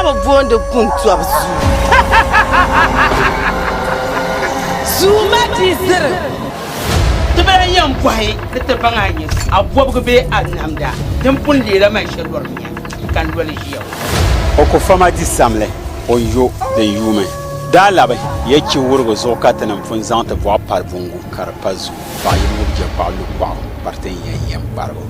ka bɛ boondi Guntɔbu Zuu. Zuu maa dii ziri. Ti bi lahi yɛn bɔhi ni ti baŋ a nyɛ a bɔbigu bee a namda din pun leela man shɛli lɔri mia ka n loli ʒiya ŋɔ. O ku fama di samli, o yo din yuumi. Daa labi ya chi wurigu zuɣu ka tinim pun zaŋ ti bɔɣu pari buŋgu ka di pa zuu. Paɣa yi ŋubi je kpaɣu lu kpaɣu kpariti n-yɛn yɛm kparibu.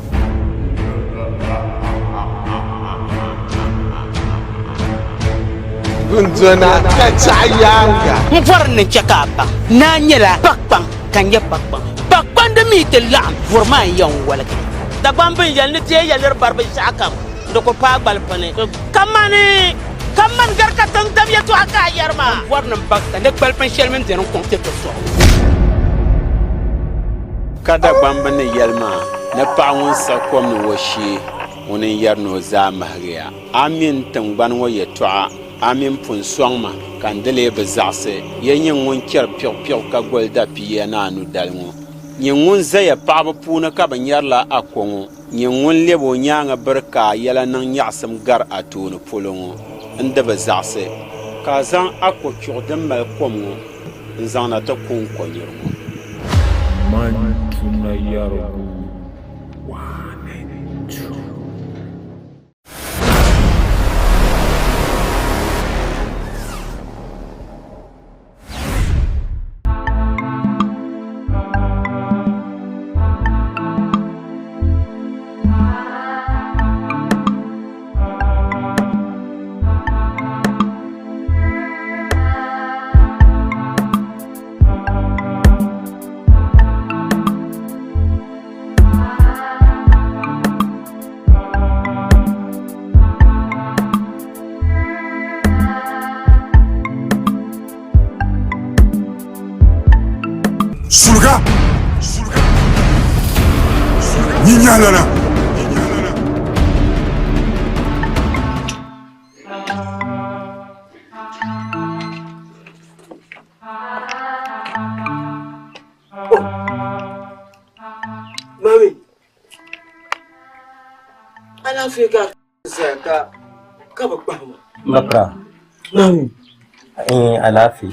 Gundona ka chaɣi yaaŋa. N bɔri ni n chɛ ka a baŋ ni a nyɛla pakpaŋ ka n nyɛ pakpaŋ. Pakpandi mi ti laɣim, vuri maa n-yɛn woligi. Dagbamb n yɛli ni deei ya liri bari binshɛɣu kam di ku paai gbalipini. Kamani kamani gari ka tiŋdam yɛtɔɣa ka a yɛri maa. N bɔri ni n baŋ ka ni gbalipini shɛli mini beni n-kɔŋ ti ti sɔɣu. Ka Dagbamba ni yɛli maa ni paɣa ŋun siɣi kom ni o shee, ŋuni n-yɛri ni o zaa mahigiya. A mini tiŋgbani ŋɔ yɛtɔɣa, a mini pun sɔŋ ma ka n di lee bi zaɣisi ya nyin ŋun chɛri piɣupiɣu ka goli dapiiya ni a nudali ŋɔ. Nyin ŋun zaya paɣiba puuni ka bɛ nyarila a ko ŋɔ, nyin ŋun lɛb o nyaaŋa biri ka a yɛla niŋ nyaɣisim gari a tooni polo ŋɔ, n di bi zaɣisi ka a zaŋ a kochuɣu din mali kom ŋɔ n-zaŋ na ti ku n kɔnyuri ŋɔ. Man tuna yɛrigu 1 and 2. Suliga nyinyahlana. Mami, alaafee ka zaya ka ka bi kpahi ma. Mapra. Mami. Eh, alaafee.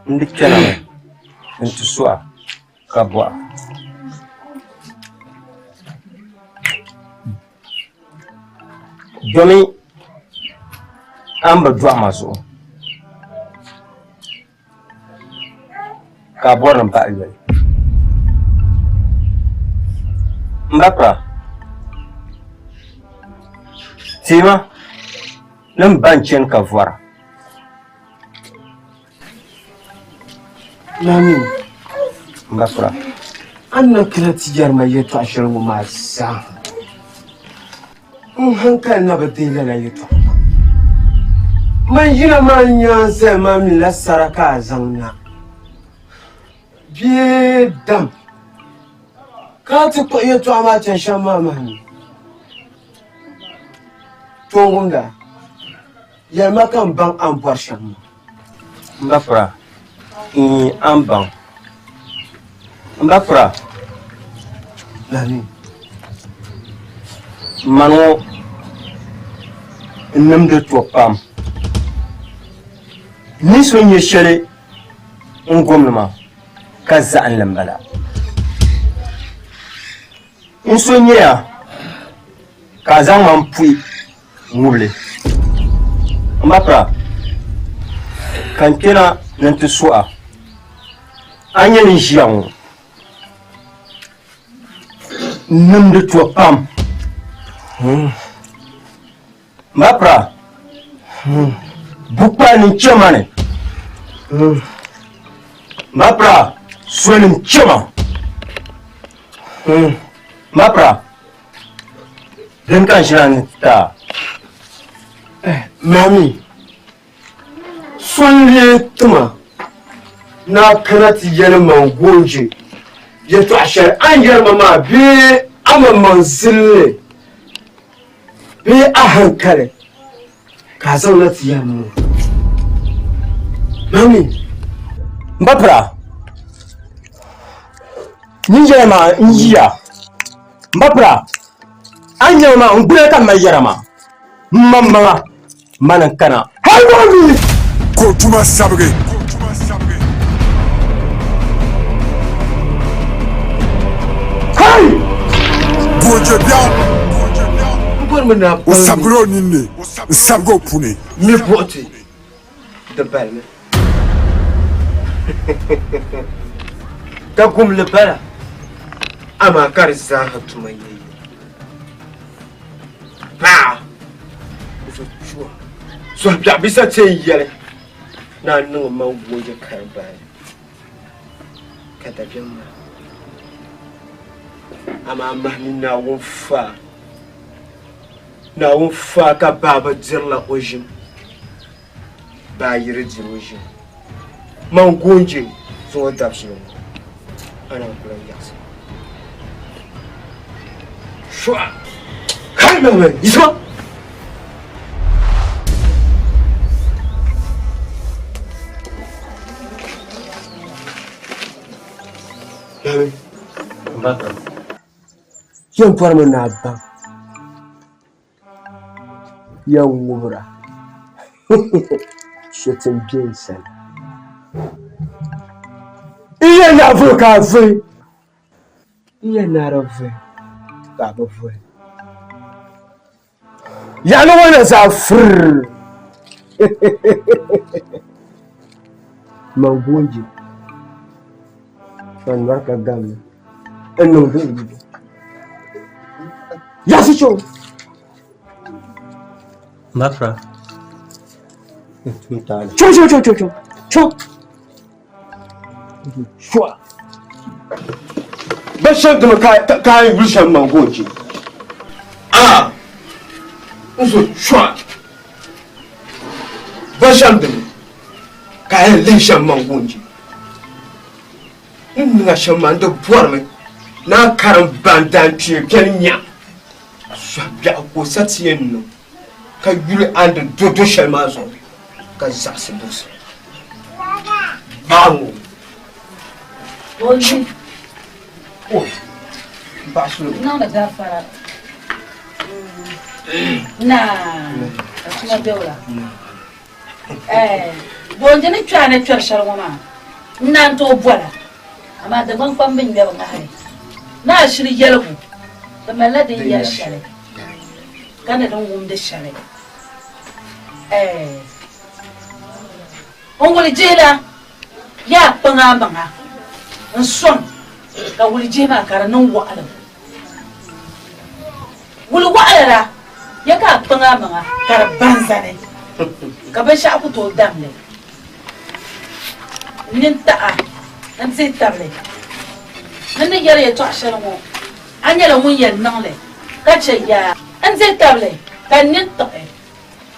N di kpɛna mi n ti su'a ka bɔha. Domi a ni bi dɔɣi ma zuɣu ka a bɔri ni m bahi yoli. M ba pira, teema ni m ba n-chani ka vɔra. Mami. M ba pira. A ni na kana ti yɛri ma yɛtɔɣ shɛli ŋɔ maa zaa, n haŋkali na bi deei lala yɛtɔɣa maa. Man yina maa n-nya n zaya maa mi la sara ka a zaŋ na bee dam ka a ti kpuɣi yɛtɔɣa maa chani shɛm maa mami. Toongumda. Yɛlima ka n baŋ a ni bɔri shɛm maa. M ba Fura, iin a ni baŋ. M ba Fura, Lami. Mani ŋɔ n nimdi to pam. N ni so nya shɛli n gomli maa ka zahim li m-bala. N so nyaya ka a zaŋ ma m-puhi ŋubili. M ba pira, ka n kpɛna ni n ti suh a, a ni nyɛ ni ʒiya ŋɔ n nimdi to pam. M ba pira, bukpali ni n-chɛ ma ni. M ba pira, soli n-chɛ ma. M ba pira, Dini ka n ʒina ni ti a? Mami, so n-lee ti ma ni a kana ti yɛli ma n-goonje yɛtɔɣ shɛli a ni yɛri ma maa bee amaŋmaŋ zilinli bee a haŋkali ka a zaŋ na ti yɛri ma ŋɔ. Mami. M ba pira, nyin yɛla maa n-yiya. M ba pira, a ni yɛli ma maa, n gbuna ka m mali yɛra maa. M maŋmaŋa mani n-kana. Hali maa mi! Ka o tuma sabigi. Hai! Goonje biɛɣu. O sabigila o ninni n-sabigi o puni. Mi buɣiti di balimi ka gumli bala, amaa ka di zaaha tuma nyɛ yini. Paɣa suhu biɛɣu bisa ti yɛn yɛli ni a niŋ ma goonje karimbaani ka dabiɛm maa amaa mahi ni Naawuni fa Naawuni fa ka baaba dirila o ʒim baa yi di diri o ʒim man goonje zuŋɔ dabisili ŋɔ a naan ku lan yaɣisi Shua! Kai mɛmɛ yisima! Mɛmɛ. Yɛn bɔrimi ni a baŋ yɛn ŋubira so ti be n sani. N yɛn na vuhi ka a vuhi. N yɛn na di vuhi ka a bi vuhi. Yaɣali ŋɔ na zaa furi man goonje man nɔri ka gamli n niŋ bihi yibu yaɣasi chɛ o. Mafra n tum taali. Chɔ chɔ chɔ chɔ chɔ chɔ. Shua. Bɛ shɛli dimi ka a yuli shɛm man goonje. A n zo shua. Bɛ shɛm dimi ka a yɛn lihi shɛm man goonje. N niŋ a shɛm maa n di bɔrimi ni a karim ban daan kpee kpɛli nya suhu biɛɣu ka o sa ti yɛn niŋ ka yuli a ni di do do shɛli maa zuɣu ka zaɣisi buɣisi baa ŋɔ. O baɣa suli. Niŋdi gafara. Naa, ka tuma be wula. Eh, goonji ni kpɛri ni kpɛri shɛli ŋɔ maa, n naan tooi bɔla. Amaa Dagbaŋ kpamba ŋmɛbu ŋahili. Naa shiri yɛligu, di malila din yɛri shɛli ka ni din wumdi shɛli. Eh, n wulijihila yaa kpaŋ a maŋa n-sɔŋ ka wulijihi maa ka di niŋ waɣilim. Wuli waɣila la, ya ka a kpaŋ a maŋa ka di ba n-zani ka binshɛɣu ku tooi dam li. N nini taɣ a, n dihi tabili ni n ni yɛli yɛtɔɣ shɛli ŋɔ, a nyɛla ŋun yɛn niŋ li ka chɛ yaa. N dihi tabili ka n nini tiɣi,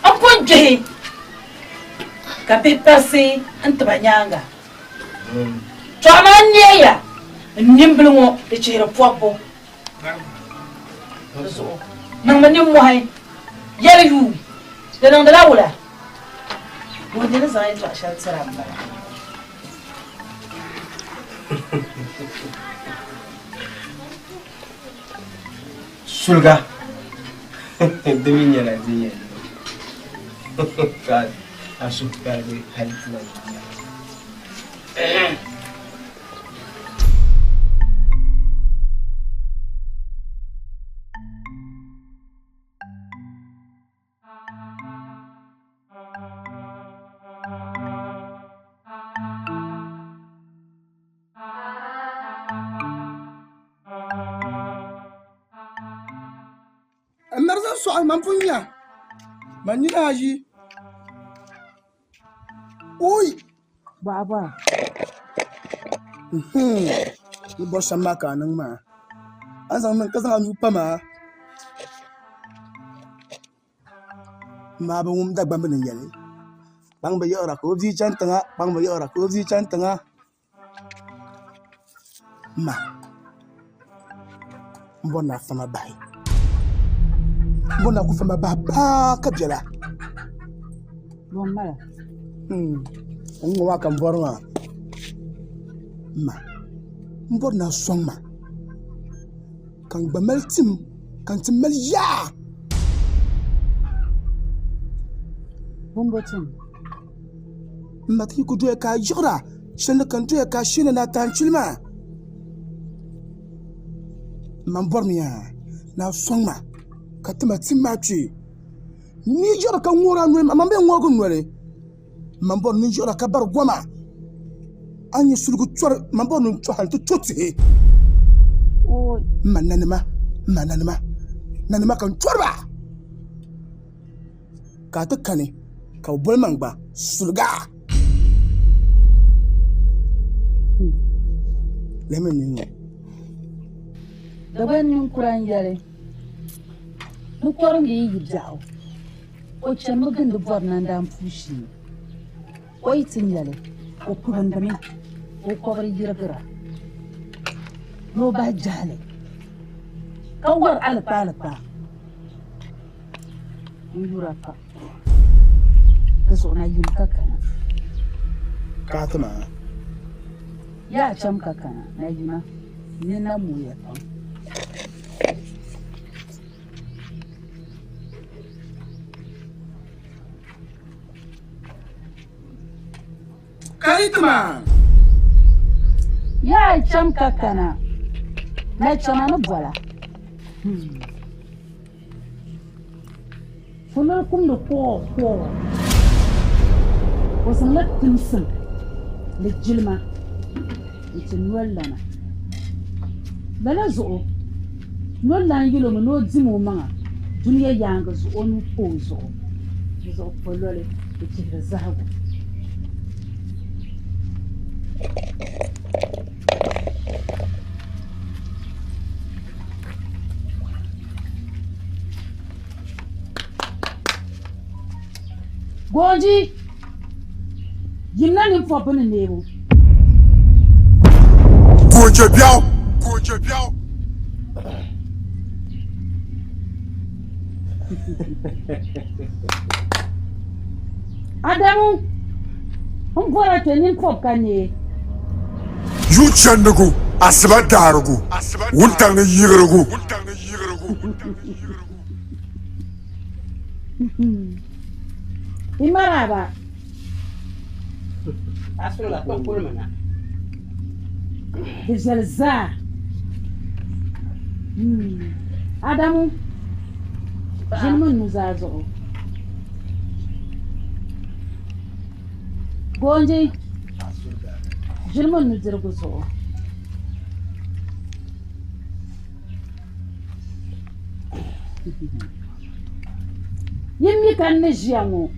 n pun gbihi ka bihi parisi n tiba nyaaŋa. Tɔ amaa n neeya n nimbili ŋɔ di chihiri pɔbbu. Di zuɣu niŋmi nimmɔhi yɛli yuui, di niŋdila wula? Ŋun ni zaŋ yɛtɔɣ shɛli tiri a m-bala. Suliga di mi nyɛla din yɛn niŋ ka a suhu paligi hali ti na nya. N miri zaŋ sɔɣi man pun nya man nina ayi oi Bɔɣa ni bɔri shɛm maa ka a niŋ maa a ni zaŋ niŋ ka zaŋ a nuu pa maa m maa bi wum Dagbamb ni yɛli kpaŋ bi yiɣira ka o bia chani tiŋa kpaŋ bi yiɣira ka o bia chani tiŋa Ma n bɔri ni a fama bahi n bɔri ni a ku fama bahi paa ka biɛla n ŋɔ maa ka n bɔri maa ma n bɔri ni a sɔŋ ma ka n gba mali tim ka n ti mali yaa. Bumbo tim. M ma ti yi ku doya ka a yiɣira, shɛli ni ka n doya ka a sheena ni a tahi n chuli maa. M ma m bɔrimi ya ni a sɔŋ ma ka ti ma tim maa kpee. N ni yiɣiri ka ŋoori a noli maa, man bee ŋoorigi n noli. M ma m bɔri ni n yiɣira ka bari goma. A ni nyɛ suligu chɔri, m ma m bɔri ni n chɔhi hali nti to tihi. M ma nanima, m ma nanima, nanima ka n chɔri ba. Ka a ti kani ka bɛ boli man gba suliga. Lihimi n nini ŋɔ. Dagban ninkura n-yɛli ni kɔringi yi yi biɛɣu, o chanimi gindi bɔri nandaan puu shee. O yi ti nya li, o kpibindimi ka o kɔbiri yirigira ni o bahi jahili ka wari alikpaalikpaa n-yura pa di zuɣu na yim ka kana. Ka a ti ma? Yaa cham ka kana, na yima, n nini na mooya pam. Kari ti maa. Yaa cham ka kana, na chana ni bɔla. Kunoli kumdi kɔɔ kɔɔ. O zaŋla timsim ni jilima n-ti noli lana. Lala zuɣu, noli lan yɛl o mi ni o dim o maŋa dunia yaaŋa zuɣu o nuu pa o zuɣu. Di zuɣu pololi di chihiri zahigu. Goonji, yimina ninpɔbbu ni neebu. Goonje biɛɣu, goonje biɛɣu. Adamu, m bɔra kpe ninpɔb ka neei. Yuŋ chandigu, asiba daarigu, wuntaŋ ni yiɣirigu. I maraaba. Di viɛli zaa. Adamu, ʒinimi n nuzaa zuɣu. Goonji, ʒinimi n nudirigu zuɣu. Yi mi ka n ni ʒiya ŋɔ,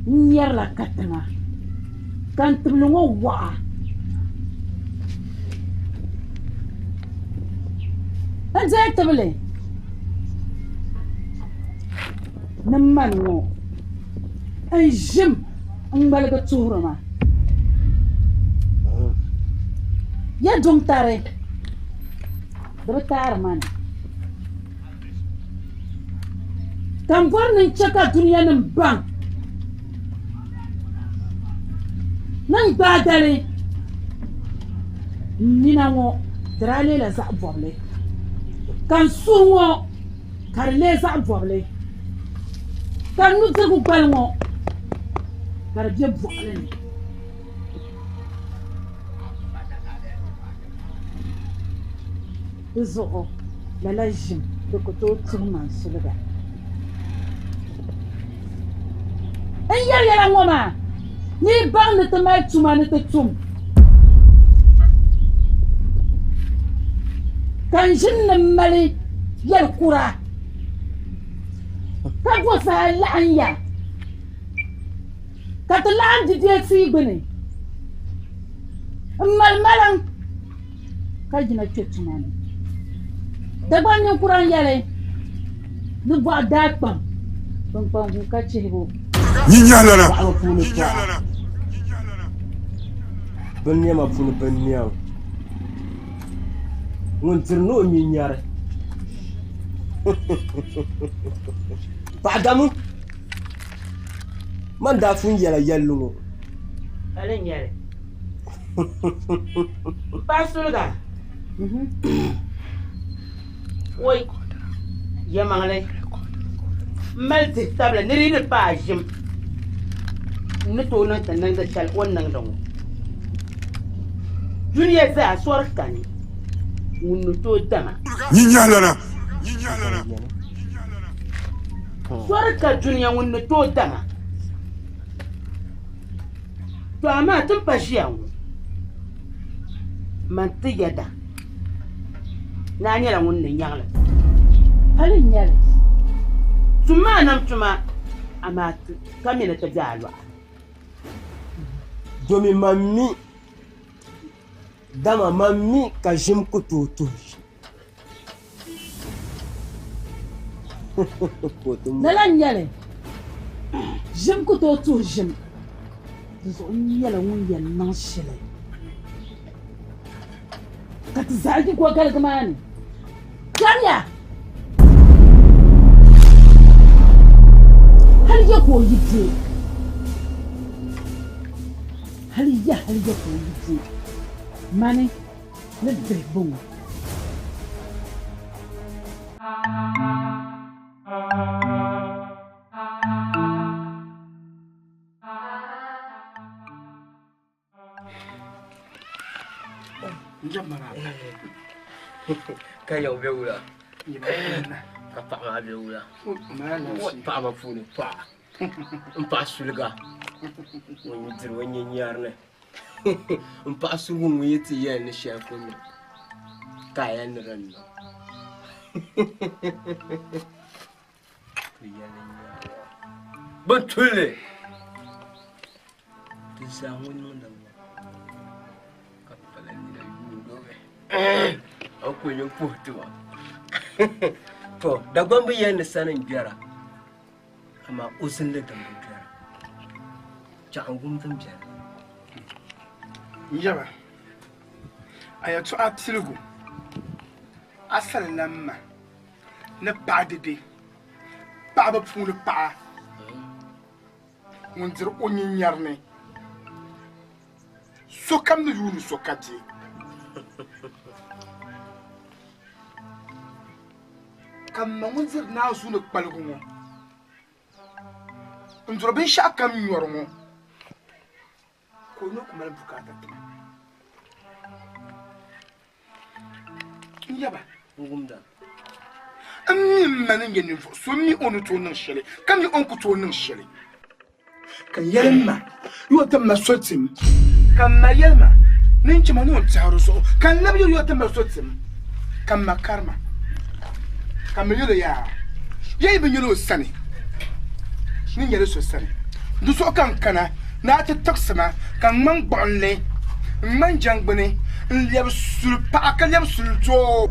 n nyarila katiŋa ka n tibili ŋɔ waɣa. N deei tibili ni mani ŋɔ n ʒim n-ŋmaligi tuhiri ma. Ya duŋ tari, di bi taari ma ni. Ka m bɔri ni n chɛ ka dunianim baŋ ni n gbaai dali n nina ŋɔ di daa leela zaɣ bɔbili, ka n suhu ŋɔ ka di leei zaɣ bɔbili, ka n nudirigu gbali ŋɔ ka di be bɔɣili ni. Di zuɣu lala ʒim di ku tooi tuhi ma n suliga. N yɛli ya la ŋɔ maa ni yi baŋ ni ti mali tuma ni ti tum, ka n ʒini ni m mali yɛl kura, ka bo saha laɣim ya. Ka ti laɣim di bɛ tia gbini m-mali maliŋ ka yina kpe tuma ni. Dagbaŋ ninkura n-yɛli ni bɔɣu daa kpam kpiŋkpaŋgu ka chihibu. Nyinyahlana. Paɣaba puuni paɣa binnɛma puuni binnɛŋ ŋun diri ni o nyinyari paɣa damu. Man daa pun yɛla yɛlli ŋɔ. Ka di nyɛli m paai suliga. Woi, yɛlimaŋli. M mali dihitabili ni di yi ni paai ʒim, n ni tooi niŋ ti niŋdi shɛli o ni niŋdi ŋɔ. Dunia zaa sɔri kani ŋun ni tooi dama. Nyinyahlana. Sɔri ka dunia ŋun ni tooi dama. To amaa ti ni pa ʒiya ŋɔ, man ti yɛda ni a nyɛla ŋun ni nyaŋ li. Hali n-nyɛ li, tum a nam tuma, amaa ka mi ni ti be a lɔɣa. Domi man mi, dama man mi ka ʒim ku tooi tuhi ʒim. Lala n-nyɛ li, ʒim ku tooi tuhi ʒim, dinzuɣu n nyɛla ŋun yɛn niŋ shɛli ka ti zaa yi gɔgaligi maa ni. Kariya! Hal ya ka o yi be, hal ya hal ya ka o yi be, mani ni dihi bɛ ŋɔ. Ka yɛn bɛ wula ka paɣa maa bɛ wula paɣaba puuni paɣa n paɣa suliga ŋun diri o nyɛ ni n paɣa suligu ŋun yi ti yɛli ni shɛli ku niŋ ka a yɛli ni di niŋ Bɛ tulli ti zaa ŋun niŋdi ŋɔ ka pala nina yuuni o mi o kuli ni puhi ti ba to Dagbaŋ bi yɛli ni sani n-gbɛra amaa o zinli din bi gbɛra chaɣingum din beni. N yaba, a yɛtɔɣa piligu a salila m ma ni paɣa dɛdɛ, paɣaba puuni paɣa ŋun diri o nyinyari ni sokam ni yuuni so ka bɛ. Ka m ma ŋun diri naanzuu ni kpaligu ŋɔ n-duri binshɛɣukam nyɔri ŋɔ. Ka o noli ku mali bukaata ti ma. N yaba, n mi m ma ni nyɛ ninvuɣ so, m mi o ni tooi niŋ shɛli, ka mi o ni ku tooi niŋ shɛli. Ka n yɛli m ma, Yo ti ma so tim. Ka m ma yɛli ma, Ni n chɛ ma ni o ni tɛhi di zuɣu. Ka n labi yɛli, Yo ti ma so tim. Ka m ma kari ma, ka m mi yɛl o, Yaa, ya yi bi nyɛla o sani, n ni nyɛla so sani. Di zuɣu ka n kana ni a ti tiɣisi ma, ka n ŋmani gbuɣinli, n ŋmani jɛŋgbini, n lɛbi suli paɣa ka lɛbi suli doo.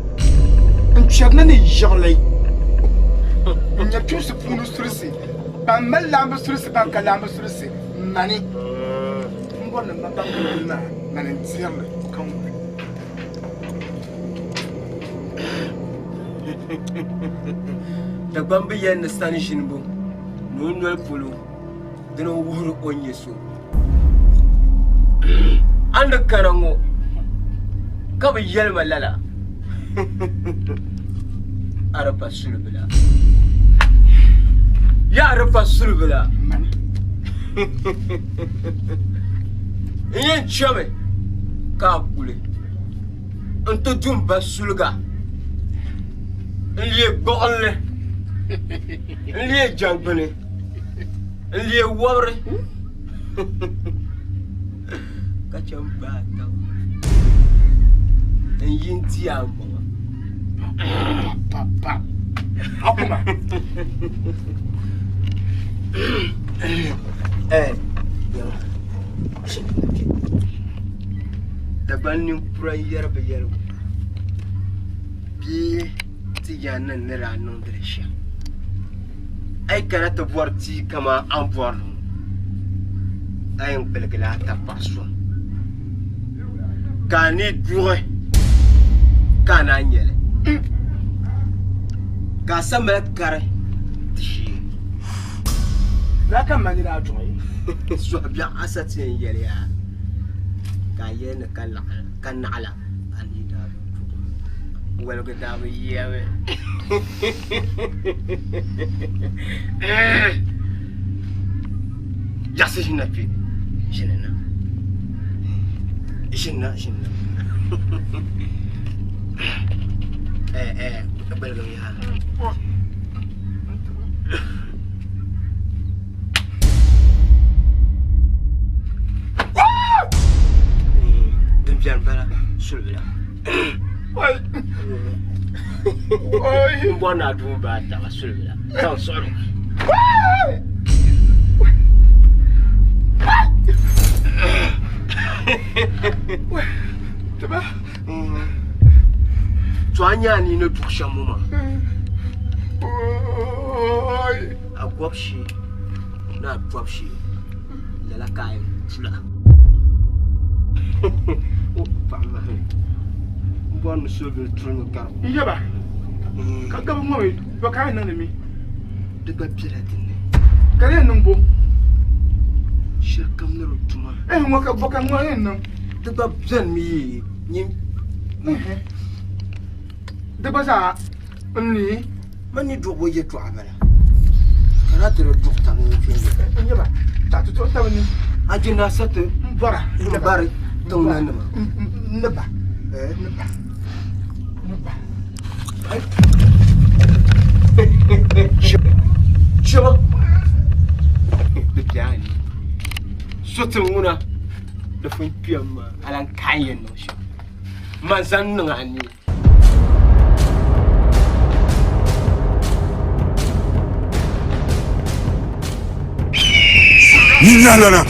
N kpɛrina ni yiɣili, n nya kpibisi puuni surisi, ban mali laamba surisi, ban ka laamba surisi, mani m bɔri ni m ma baŋ ni yuli maa, mani n-dihiri li ka ŋubi. Dagbaŋ bi yɛli ni sani ʒinibu ni o noli polo dini n-wuhiri o ni nyɛ so. A ni kana ŋɔ ka bi yɛli ma lala, a di pa sulibila. Yaa a di pa sulibila. N yɛn chami ka a kuli. N ti du m ba suliga n-leei gbuɣinli, n-leei jɛŋgbini, n-leei wɔbiri ka chɛ m-ba a taba n-yi n-ti a maŋa. Dagbaŋ ninkura n-yɛri bɛ yɛligu bee ti yaannim ni daa niŋdi li shɛm. A yi kana ti bɔri tia kaman a ni bɔri li ŋɔ, a yɛn kpiligila a tapaɣ suŋ, ka a ni duɣi ka a naan nya li, ka a sa mali kari ti shee. Lala ka m ma ni daa duɣi. Suhu biɛɣu a sa ti yɛn yɛli yaa. Ka a yɛli ni ka naɣila a ni daa bi duɣi. Waligi daa bi yɛmi. Jaɣasi ʒina kpe. Ʒini na. Ʒini na, ʒini na. Eh, eh, gbaligim yaha. Din biɛni bala sulibila. N bɔri ni a duuni baa taba sulibila. Zaŋ suɣuri. To a nya a ni ni duɣi shɛm ŋɔ maa. A gɔbu shee ni a tɔbu shee lala ka a yɛn tula. O paɣa mahim m bɔri ni sobili tuli mi gari. N yaba ka gabi ŋɔ mi bɔ ka a yɛn niŋdi mi? Di gba bela dinni. Ka di yɛn niŋ bo? Shɛli kam ni di tuma. Eh, ŋɔ ka bɔ ka ŋɔ yɛn niŋ? Di gba beni mi yee nyin. Di gba zaa n ni. Man ni duɣibu yɛtɔɣa bala, ka daa ti di duɣi tab ni kpe ni. N yaba, ka ti tuɣi tab ni. A je naa sa ti n bɔra n bari tiŋ na nima. N ni ba, n ni ba, n ni ba. Chema, di biɛhi ni so ti ŋuna di pun kpɛm maa, a lan ka a ni yɛn niŋ shɛm. Man zaŋ niŋ a ni. Nyinyahlana.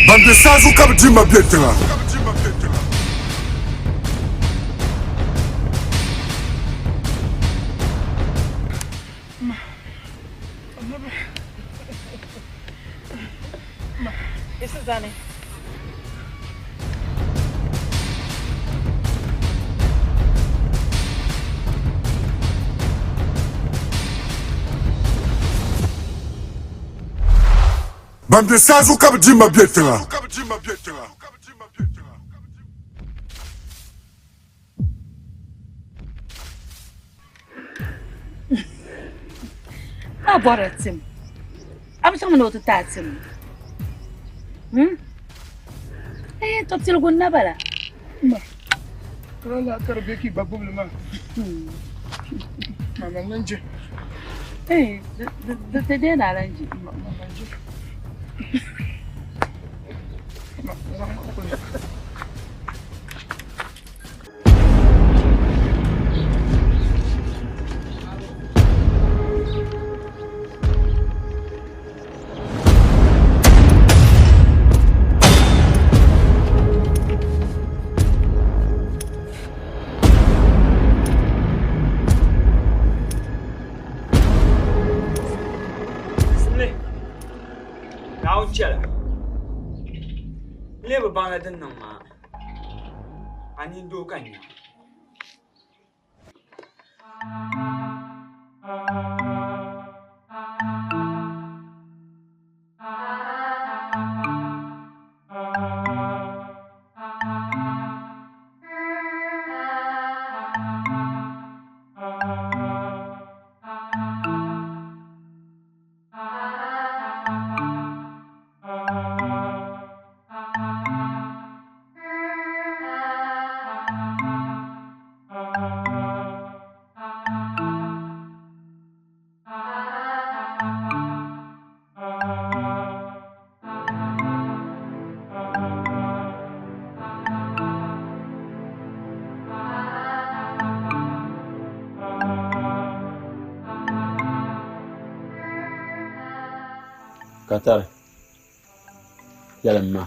Ban be saazu ka bɛ dimba be tiŋa. Ban be saazu ka bɛ dimba be tiŋa. A bɔrila tim. A bi chaŋmi ni o ti ti a tim. Hmm? Eh, to tiligu n-na bala. Ma, ka la ka di be ka i gba gbubili maa. Ma, man lan je. Eh, di ti deei ni a lan je. Ma, man lan je. Ma, zaŋ ma kuli. Naawuni chɛla n lee bi baŋla din niŋ maa a nini doo ka n nya. Katari, yɛlim ma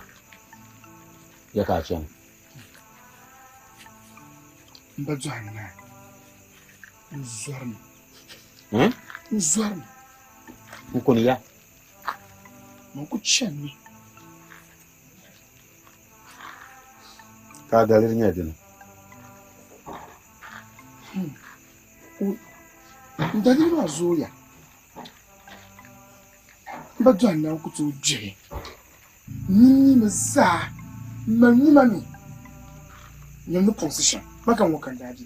ya ka a chani? M ba dɔɣi n naai, n zɔrimi. Hmm? N zɔrimi. N kuni ya? Man ku chanimi. Ka a daliri nyɛ dini? N daliri maa zooya. M ba dɔhi n-naan ku tooi gbihi nini mi zaa m mali numa mi nyam ni kɔŋsi shɛm man ka ŋɔ ka n daa be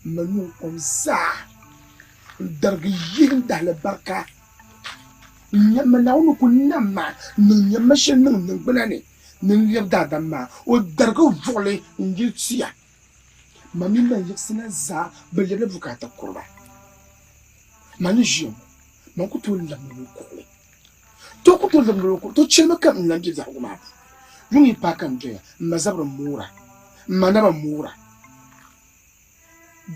m mali nuu kom zaa n darigi yihi n dahili barika n nyamma Naawuni ni ku nam ma n-niŋ nyamma shɛli niŋ n niŋgbuna ni ni n lɛbi daadam maa o darigi vuɣili n yili tia Ma mini ban yiɣisi na zaa bi lɛbila bukaata kuriba. Man ni ʒiya ŋɔ, man ku tooi labi noli kuɣili. To ku tooi labi noli kuɣili, to chɛlimi ka n lan be biɛhigu maa puuni. Yuŋ yi paai ka n doya, m ma zabiri m-moora, m ma naba m-moora.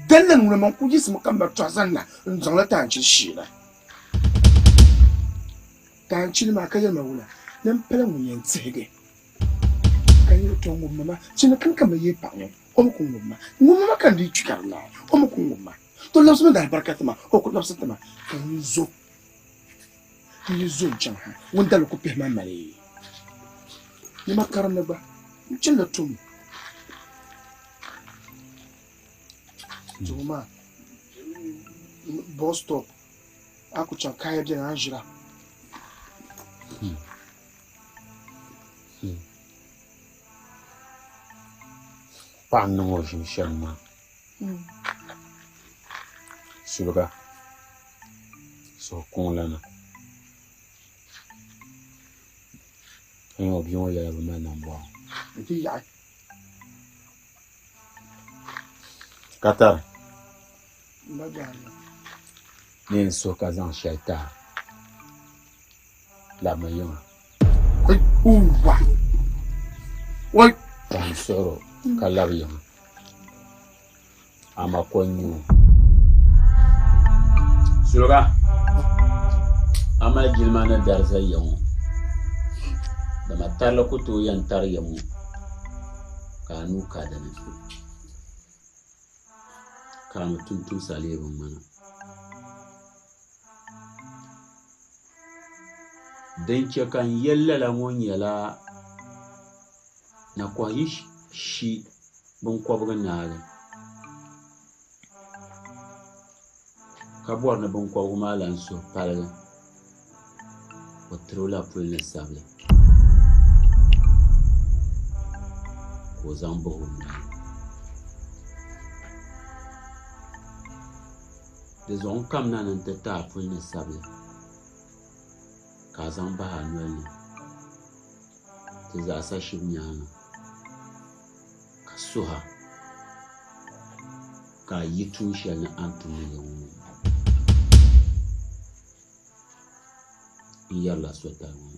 Daliri ŋuna man ku yiɣisimi ka m ma tɔhi zani na n-zaŋla taanchili sheei na. Taanchili maa ka yɛli ma wula ni m pala ŋun yɛn tihigi. Ka yɛli to ŋub ma ma, chini kam ka ma yee paɣ ŋɔ, o mi ku ŋub ma. Ŋub ma ma ka n dii kpi ka di naai, o mi ku ŋub ma. To labisimi daalibarika ti ma, o ku labisi ti ma. Ka n yi zo, n yi zo n-chaŋ ha, ŋun dali ku pihi ma mali. Nima karimli gba, n chanila tom zuɣu maa bus stop, a ku chaŋ kaaya beni a ni ʒira. Paɣa n-niŋ o ʒim shɛm maa, suliga suhukuŋlana ka nyɛ o bia ŋɔ yɛla bi mali nambɔɣu. Katari ni yɛn suhi ka zaŋ shɛli ti a. Labimi yiŋa. Ka n suhir o ka labi yiŋa. Ama ko n-nyɛ o. Suliga, a mali jilima ni dariza ya ŋɔ, dama tarili ku tooi yɛn tari ya ŋɔ ka a nuu ka di ni, ka a mi tumtumsa lee bi ŋmana. Din chɛ ka n yɛli lala ŋɔ nyɛla nakɔha yi shi biŋkɔbigu naagi ka bɔri ni biŋkɔbigu maa lan suhu paligi, o tiri o la puli ni sabili ka o zaŋ bahi o noli ni. Di zuɣu n kamina ni n ti ti a puli ni sabili ka a zaŋ bahi a noli ni ti zaɣisa shib nyaaŋa ka suh a ka a yi tuun shɛli ni a ni tumdi li ŋɔ n yɛrila sotali ŋɔ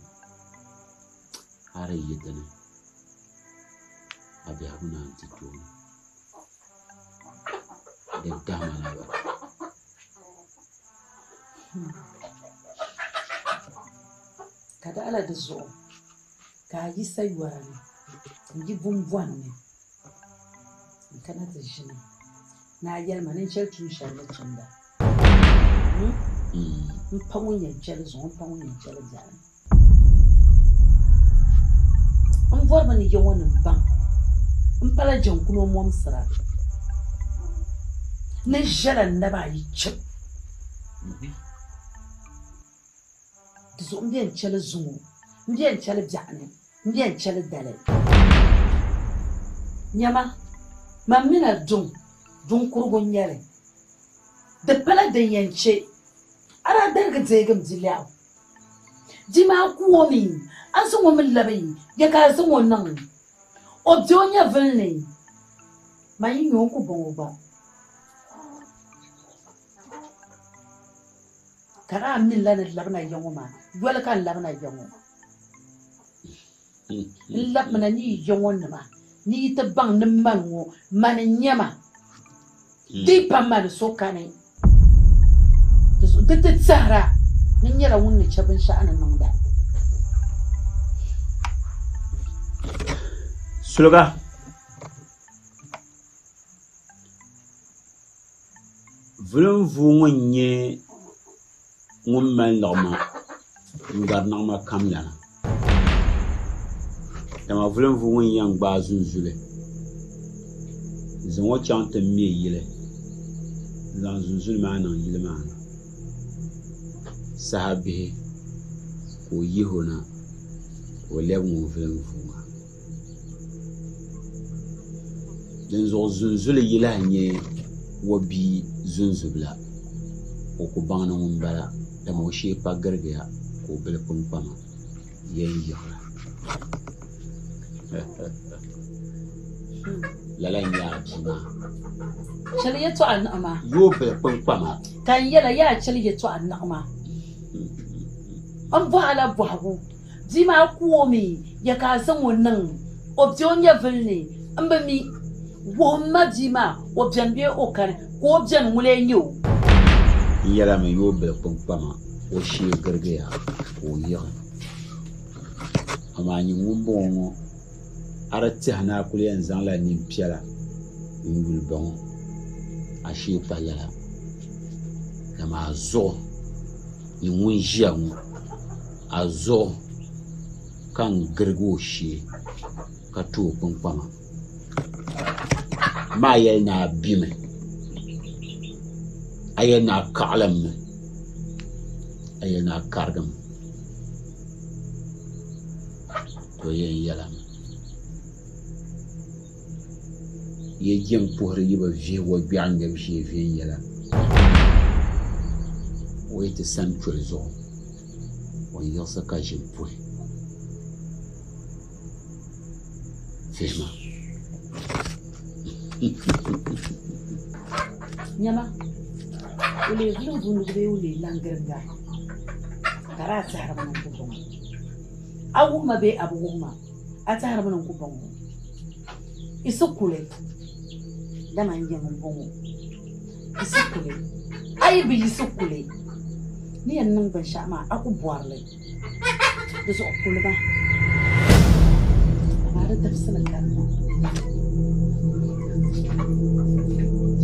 a di yi dini a biɛhigu naan ti tooni. Di dahima la ba. Ka daɣila di zuɣu ka a yi sayɔra ni n-yi bumbɔn ni n-kana ti ʒini ni a yɛli ma ni n chɛli tuun shɛli ni tumda. M pa ŋun yɛn chɛli zuŋɔ, m pa ŋun yɛn chɛli biɛɣuni. M bɔrimi ni Yawɛnim baŋ m pala jɛŋkuno mɔmsira ni ʒiɛla n naba ayi chib. Di zuɣu m bɛn chɛli zuŋɔ, m bɛn chɛli biɛɣuni, m bɛn chɛli dali. Nyama, man mi na duŋ, duŋ kurigu n-nyɛ li. Di pala din yɛn chɛ a daa darigi deegi m biliɛɣu. Di maa ku o mi, a zaŋ o mi labi ya ka a zaŋ o niŋ o be o nyɛvili ni, man yi nya o n ku baŋ o gba. Ka daa mi la ni labina ya ŋɔ maa, yoli ka n labina ya ŋɔ. N labimina ni yi ya ŋɔ nima ni yi ti baŋ ni mani ŋɔ, mani n-nyɛ ma. Di yi pa mani so kani. Di zuɣu di ti tɛhira ni n nyɛla ŋun ni chɛ binshɛɣu ni niŋda. Suliga. Vulinvuu ŋun nyɛ ŋun mali niɣima n-gari niɣima kam lana. Dama vulinvuu ŋun yɛn gbaai zunzuli n-zaŋ o chaŋ ti me yili n-zaŋ zunzuli maa niŋ yili maa ni saha bihi. Ka o yihi o na ka o lɛbi ŋun vuli n-vuui maa. Dinzuɣu zunzuli yi lahi nyɛ o bia zunzubila, o ku baŋ ni ŋun bala, dama o shee pa girigiya ka o bili kpiŋkpama yɛn yiɣira. Lala n-nyɛ a bia maa. Chɛli yɛtɔɣa niɣima. Yi o bili kpiŋkpama. Ka n yɛla, yaa chɛli yɛtɔɣa niɣima. N bɔhi a la bɔhigu. Bia maa ku o mi, ya ka a zaŋ o niŋ? O be o nyɛvili ni? M bi mi. Wuhim ma bia maa, o beni bee o kani? Ka o beni, ŋuni n-nyɛ o? N yɛla mi, yi o bili kpiŋkpama, o shee girigiya ka o yiɣi. Amaa nyin ŋumbɔŋɔ ŋɔ, a di tɛhi ni a kul yɛn zaŋla nimpiɛla n-yuli ba ŋɔ, a shee pa lala, dama a zuɣu nyin ŋun ʒiya ŋɔ, a zuɣu ka n girigi o shee ka ti o kpiŋkpama. Maa yɛli ni a bimi, a yɛli ni a kaɣilimmi, a yɛli ni a karigimi. To yɛn yɛlimi, Yi jiŋ puhiri yi bi vihi o gbɛɣu ŋmɛbu shee viɛnyɛla, o yi ti sani choli zuɣu, o ni yiɣisi ka ʒini puhi vihima. Nyama, o leei vuliŋ bee o leei laŋgiriŋga ka daa tɛhirimi ni n ku bɔŋɔ. A wuhi ma bee a bi wuhi ma, a tɛhirimi ni n ku bɔŋɔ. Isi kuli, dama n yiŋ m-bɔŋɔ. Isi kuli, a yi bi yiɣisi kuli, ni yɛn niŋ binshɛɣu maa, a ku bɔri li. Di zuɣu kuli ma, amaa di dabisili kanna.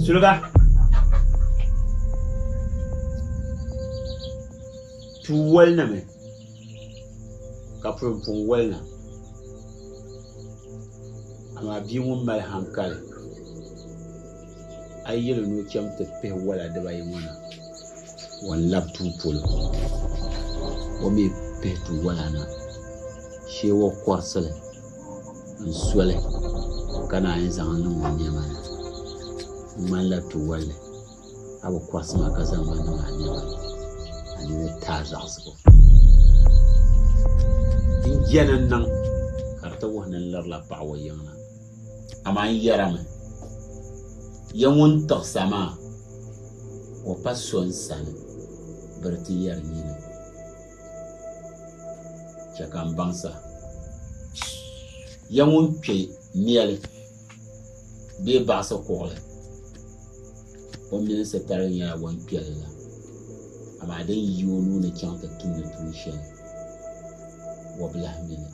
Suliga. Tuu walinimi ka pulimpuŋ walina, amaa bia ŋun mali haŋkali, a yi yɛl o ni o cham ti pihi wala dibayi ŋɔ na, o ni labi tuu polo. O mi pihi tuu wala na, shee o kɔrisi li n-so li ka naan yi zaŋ li niŋ o nɛma ni n-ŋmanila tu walli. A bi kɔrisi ma ka zaŋ ma niŋ a nɛma ni, a nini taai zaɣisibu. N jɛni n-niŋ ka di ti wuhi ni n lirila paɣ o yiŋ na, amaa n yɛrimi, Ya ŋun tiɣisa maa, o pa so n sani biri ti yɛri nyini. Chɛ ka m baŋsa, ya ŋun kpe nɛli bee baɣisi kuɣili, o milinsi tarigi nyɛla o ni kpe li la, amaa din yi o nuu ni chaŋ ti tumdi tuun shɛli, o bi lahi mi li.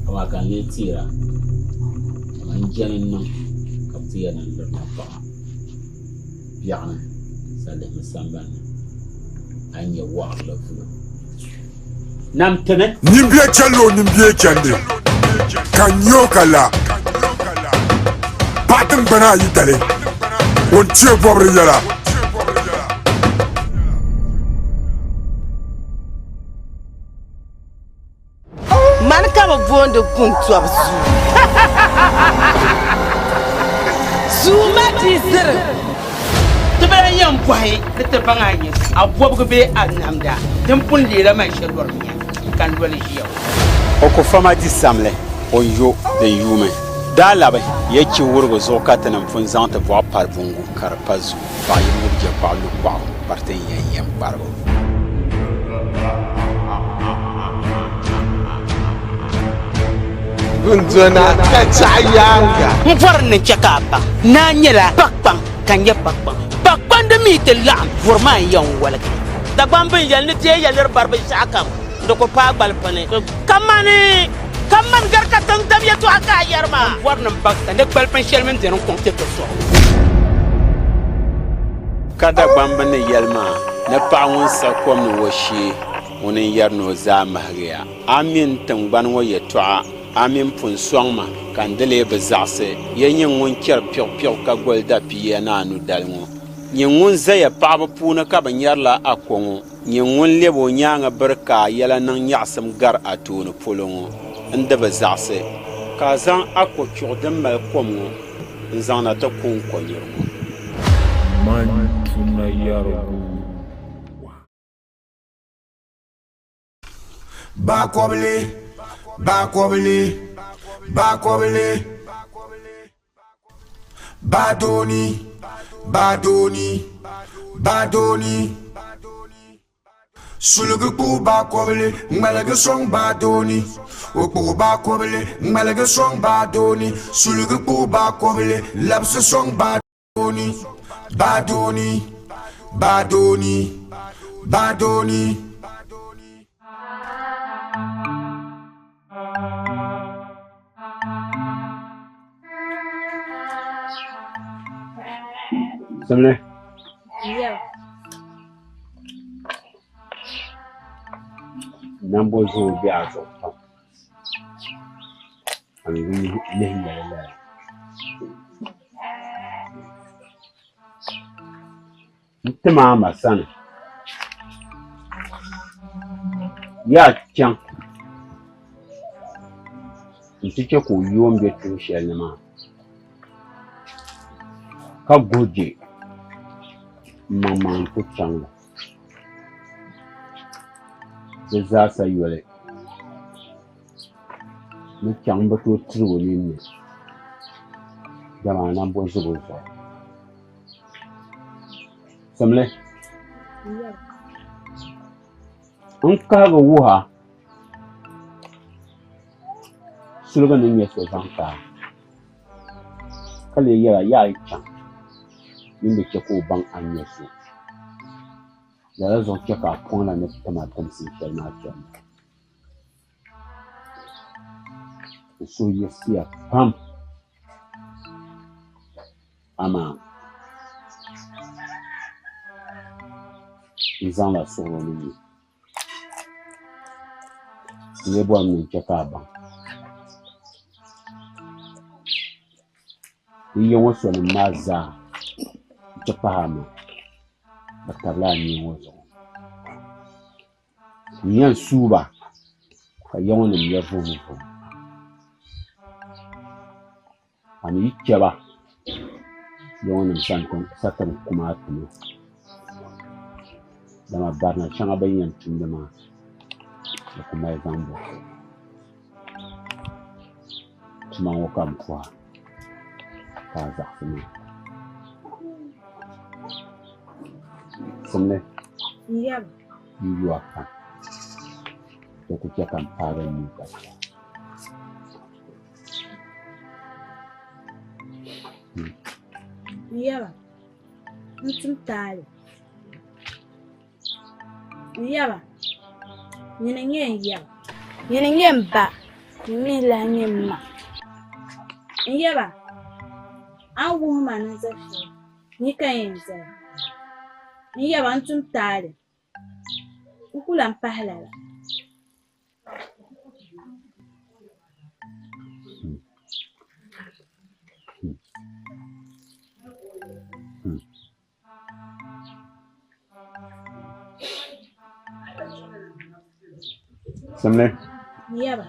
Amaa ka n lee teera, kaman jɛni n-niŋ ka bɛ ti yɛli ni n lirila paɣa biɛɣuni salihimi sambani ni, a ni nya wɔɣirili vulo. Nam tini. Nimbie chɛli o nimbie chɛndi, ka n nya o ka la. Paɣa tiŋgbana ayi dali, o ni ti o bɔbiri yɛla. Mani ka bɛ booni Guntɔbu zuu. Zuu ma di ziri. Ti bi lahi yɛn bɔhi ni ti baŋ a nyɛ a bɔbigu bee a namda din pun leela man shɛli lɔri mia ka n loli ʒiya ŋɔ. O ku fa ma di samli, o yo din yuumi. Daa labi ya chi wurigu zuɣu ka tinim pun zaŋ ti bɔɣu pari buŋgu ka di pa zuu. Paɣa yi ŋubi je kpaɣu lu kpaɣu kpariti n-yɛn yɛm kparibu. Gundona ka chaɣ yaaŋa. N bɔri ni n chɛ ka a baŋ ni a nyɛla pakpaŋ ka n nyɛ pakpaŋ. Pakpandi mi ti laɣim vuri maa n-yɛn woligi. Dagbamb bɛn yɛli ni bɛ yɛliri bari binshɛɣu kam di ku paai gbalipini. Kamani ka mani gari ka tiŋ dam yɛtɔɣa ka a yɛri maa. N bɔri ni m baŋ ka ni gbalipini shɛli mini bɛ ni kɔŋ ti ti sɔɣi. Ka Dagbamba ni yɛli maa ni paɣa ŋun siɣi kom ni o shee, ŋuni n-yɛri ni o zaa mahigiya. A mini tiŋgbani ŋɔ yɛtɔɣa, a mini pun sɔŋ ma ka n di lee bi zaɣisi ya nyin ŋun chɛri piɣipiɣi ka goli dapiiya ni a nudali ŋɔ. Nyin ŋun zaya paɣiba puuni ka bɛ nyarila a ko ŋɔ, nyin ŋun lɛb o nyaaŋa biri ka a yɛla niŋ nyaɣisim gari a tooni polo ŋɔ, n di bi zaɣisi ka a zaŋ a kochuɣu din mali kom ŋɔ n-zaŋ na ti ku n kɔnyuri ŋɔ. Man tuna yɛrigu. Baakɔbili, baakɔbili, baakɔbili, baadooni, baadooni, baadooni. Suligi kpuɣi baakɔbili ŋmaligi sɔŋ baadooni. O kpuɣi baakɔbili ŋmaligi sɔŋ baadooni. Suligi kpuɣi baakɔbili labisi sɔŋ baadooni. Baadooni, baadooni, baadooni. Simli. Nambo zuɣu bɛ a zuɣu pam ka n lihi nyɛli lala. N tim a ma sani yaa chaŋ nti chɛ ka o yoom bɛ tuhi shɛli ni maa ka guhi je m-maŋmaŋ n-ti chaŋ li. Di zaasa yoli ni chaŋ m-bi tooi tiri o ninni dama a nambo zubu zuɣu. Simli, n kahigi wuh a suliga ni nyɛ so zaŋ ti a, ka lee yɛl a yaa yi chaŋ nyin di chɛ ka o baŋ a ni nyɛ so. Lala zuɣu chɛ ka a pɔŋ la ni tim a timsim shɛli maa chani. N suhu yiɣisiya pam. Amaa n zaŋla suɣilo ni nyu. N lee bɔrimi ni n chɛ ka a baŋ. Yi ya ŋɔ sɔnim maa zaa nti pahi a ma, bɛ tabila a nia ŋɔ zuɣu. N yɛn suui ba ka ya ŋɔ nim nya vuhim. A mi yi chɛ ba, ya ŋɔ nim sa ti ni ku maa tuma, dama barina shɛŋa bɛ ni yɛn tumdi maa, di ku mali zaŋbu. Tuma ŋɔ ka m puhi a ka a zaɣisi maa. Simli n yu a pam, di ku chɛ ka m paagi n nuu ka chɛ a. N yaba, n tum taali. N yaba, nyini n-nyɛ n yaba. Nyini n-nyɛ m ba, nyini mi n-lahi nyɛ m ma. N yaba, a ni wuhi ma ni n za shɛli, ni ka n yɛn zali. N yaba, n tum taali. N ku lan pahi lala. Simli. Yaba.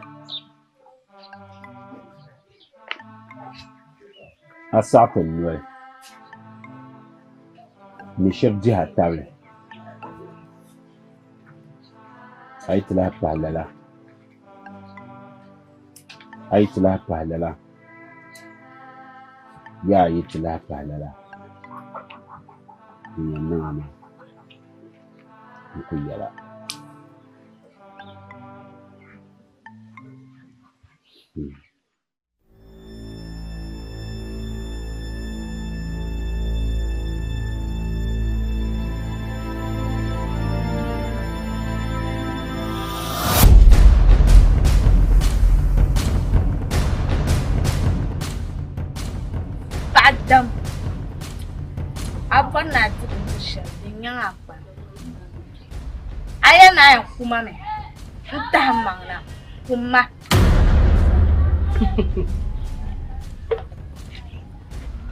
A saɣiti n noli ni shiri dihi a tabili. A yi ti lahi pahi lala, a yi ti lahi pahi lala, yaa yi ti lahi pahi lala, din yɛn niŋ a maa n ku yɛla. Paɣa dam, a bɔri ni a di bindiri shɛli din nyaŋ a kpani. A yɛli ni a yɛn ku ma mi n-tahi m maŋ na, kum ma.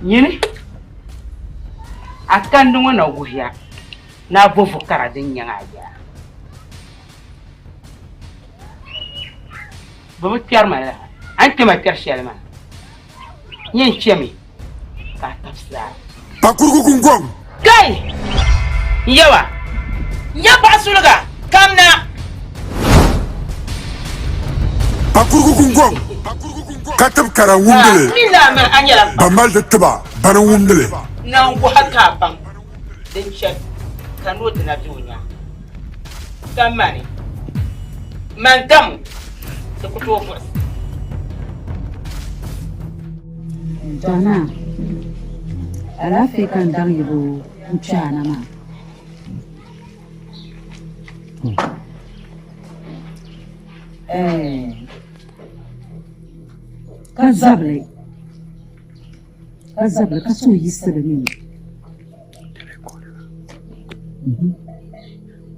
Nyini. A kandi ŋɔ na wuhiya ni a bo vukara din nyaŋ a yaa. Bɛ bi kpɛri ma lala. A ni kpɛ ma kpɛri shɛli maa, n yɛn kpɛmi ka a tabisi a. Pakurugu Gungɔŋ. Kai! N yɛwa, n ya paɣa suliga, kamna! Pakurugu Gungɔŋ ka tib kara wumdili, ban mali di tiba bani wumdili. Nan wuhi ka a baŋ din chɛ ka noo dina be o nyaaŋa. Ka mani, man dam di ku tooi buɣisi. Tɔnaa, alaafee ka n daŋ yibu n-kpe a na maa. Ka zabili, ka zabili ka suhu yiɣisili mi.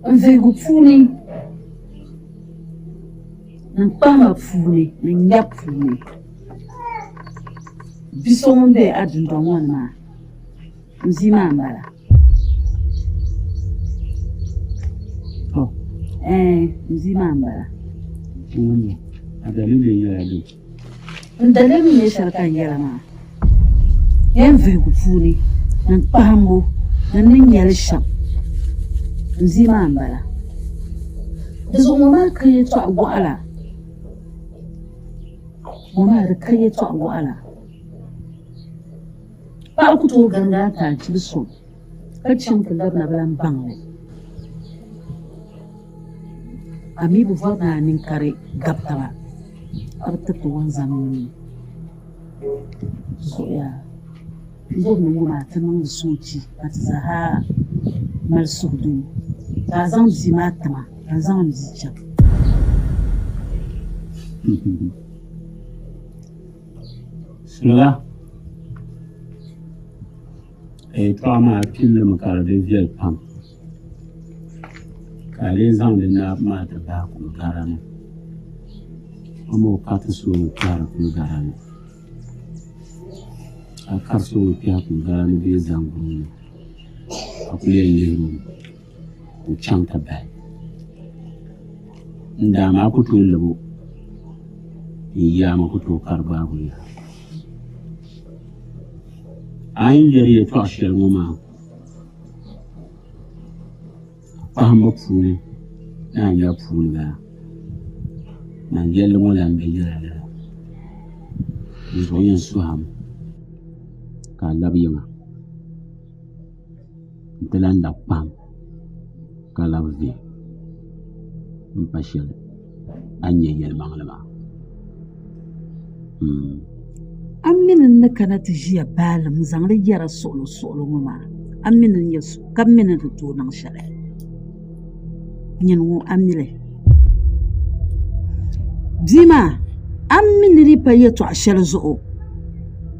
N vihigu puuni, ni n kpahima puuni, ni n nyabu puuni, bi so ŋun be a dundɔŋ ŋɔ ni maa, n bia maa m-bala. Ɛɛn, n bia maa m-bala. N daliri ni nyɛ shɛli ka n yɛla maa, yɛn vihigu puuni ni n kpahimbu ni n ni nya li shɛm n bia maa m-bala. Di zuɣu ŋɔ maa ka yɛtɔɣ wɔɣila, ŋɔ maa di ka yɛtɔɣ wɔɣila. Paɣa ku tooi gandi a ti a chibi sɔŋ ka chaŋ ti labina bi lan baŋ li. A mi bi bɔri ni a nini ka di gabi taba ka bi tiriti wunzam nuu zuɣu yaa. M bɔri ni ŋɔ maa ti niŋdi soochi ka ti zaa mali suhudoo ka a zaŋ bia maa ti ma ka n zaŋ m bia chaŋ. Sula a yɛtɔɣa maa pilimi ka di di viɛli pam, ka a lee zaŋdi naabu maa ti bahi kuligara ni. O mi o kariti so ŋun kpɛhiri kuligara ni. A kari so ŋun kpɛhi kuligara ni bee zaŋguri ni, a kul yɛn lihiri o mi ka o chaŋ ti bahi. N daa maa ku tooi lab o, n yaami ku tooi kari gbaag o yaha. A ni yɛli yɛtɔɣ shɛli ŋɔ maa, a kpahimbu puuni ni a nyabu puuni bala, man yɛlli ŋɔ lan bi yɛla lala. Di zuɣu yɛn suhi a mi ka a labi yiŋa nti lan lab kpahim ka labi vihi m-pa shɛli a ni nya yɛlimaŋli maa. A mi ni n ni kana ti ʒiya baalim n-zaŋ li yɛra suɣilosuɣilo ŋɔ maa, a mi ni n nyɛ so ka mi ni di tooi niŋ shɛli. Nyini ŋɔ, a mi li. Bia maa, a mi ni di pa yɛtɔɣ shɛli zuɣu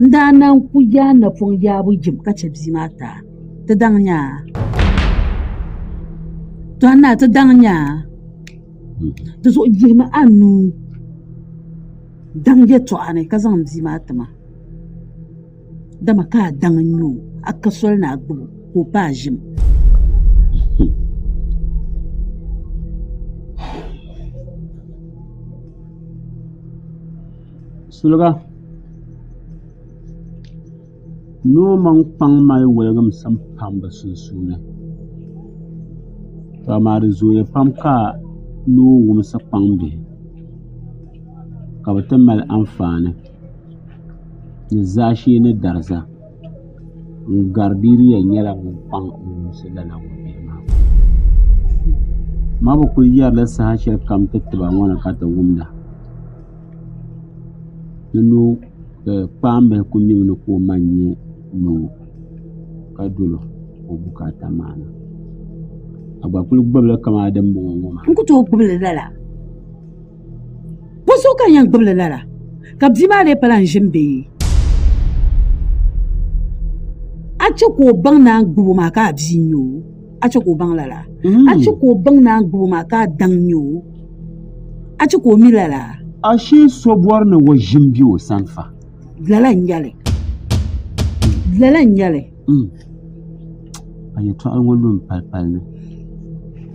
n-daa naan ku yaai napɔŋ yaabu yim ka chɛ bia maa ti a. Ti daŋ nya a. Tɔhi naa, ti daŋ nya a. Di zuɣu yihimi a nuu daŋ yɛtɔɣa ni ka zaŋ m bia maa ti ma, dama ka a daŋ n-nya o, a ka soli ni a gbib o ka o paai ʒim. Suliga, Noo mini kpaŋ mali woligimsim pam bɛ sunsuuni. To amaa di zooya pam ka noo wumsi kpaŋ bihi ka bɛ ti mali anfaani ni zaashee ni dariza n-gari di di yɛn nyɛla ŋun kpaŋ n-wumsi lala ŋɔ bihi maa. Ma bi kuli yɛrili saha shɛli kam ti tiba ŋɔ ni ka ti wumda. Ni noo kpaambihi ku mimi ni ka o ma n-nyɛ noo ka dol o ka o bukaata maana. A gba kuli gbubili kamani din bɔŋɔ ŋɔ maa. N ku tooi gbubi li lala. Bɔzuɣu ka n yɛn gbubi li lala? Ka bia maa lee pala n ʒim bee? A chɛ ka o baŋ ni a ni gbubi o maa ka a bia n-nyɛ o? A chɛ ka o baŋ lala? A chɛ ka o baŋ ni a ni gbubi o maa ka a daŋ n-nyɛ o? A chɛ ka o mi lala? Ashee so bɔri ni o ʒim be o sani fa. Lala n-nyɛ li. Lala n-nyɛ li. A yɛtɔɣili ŋɔ lu m palipali ni.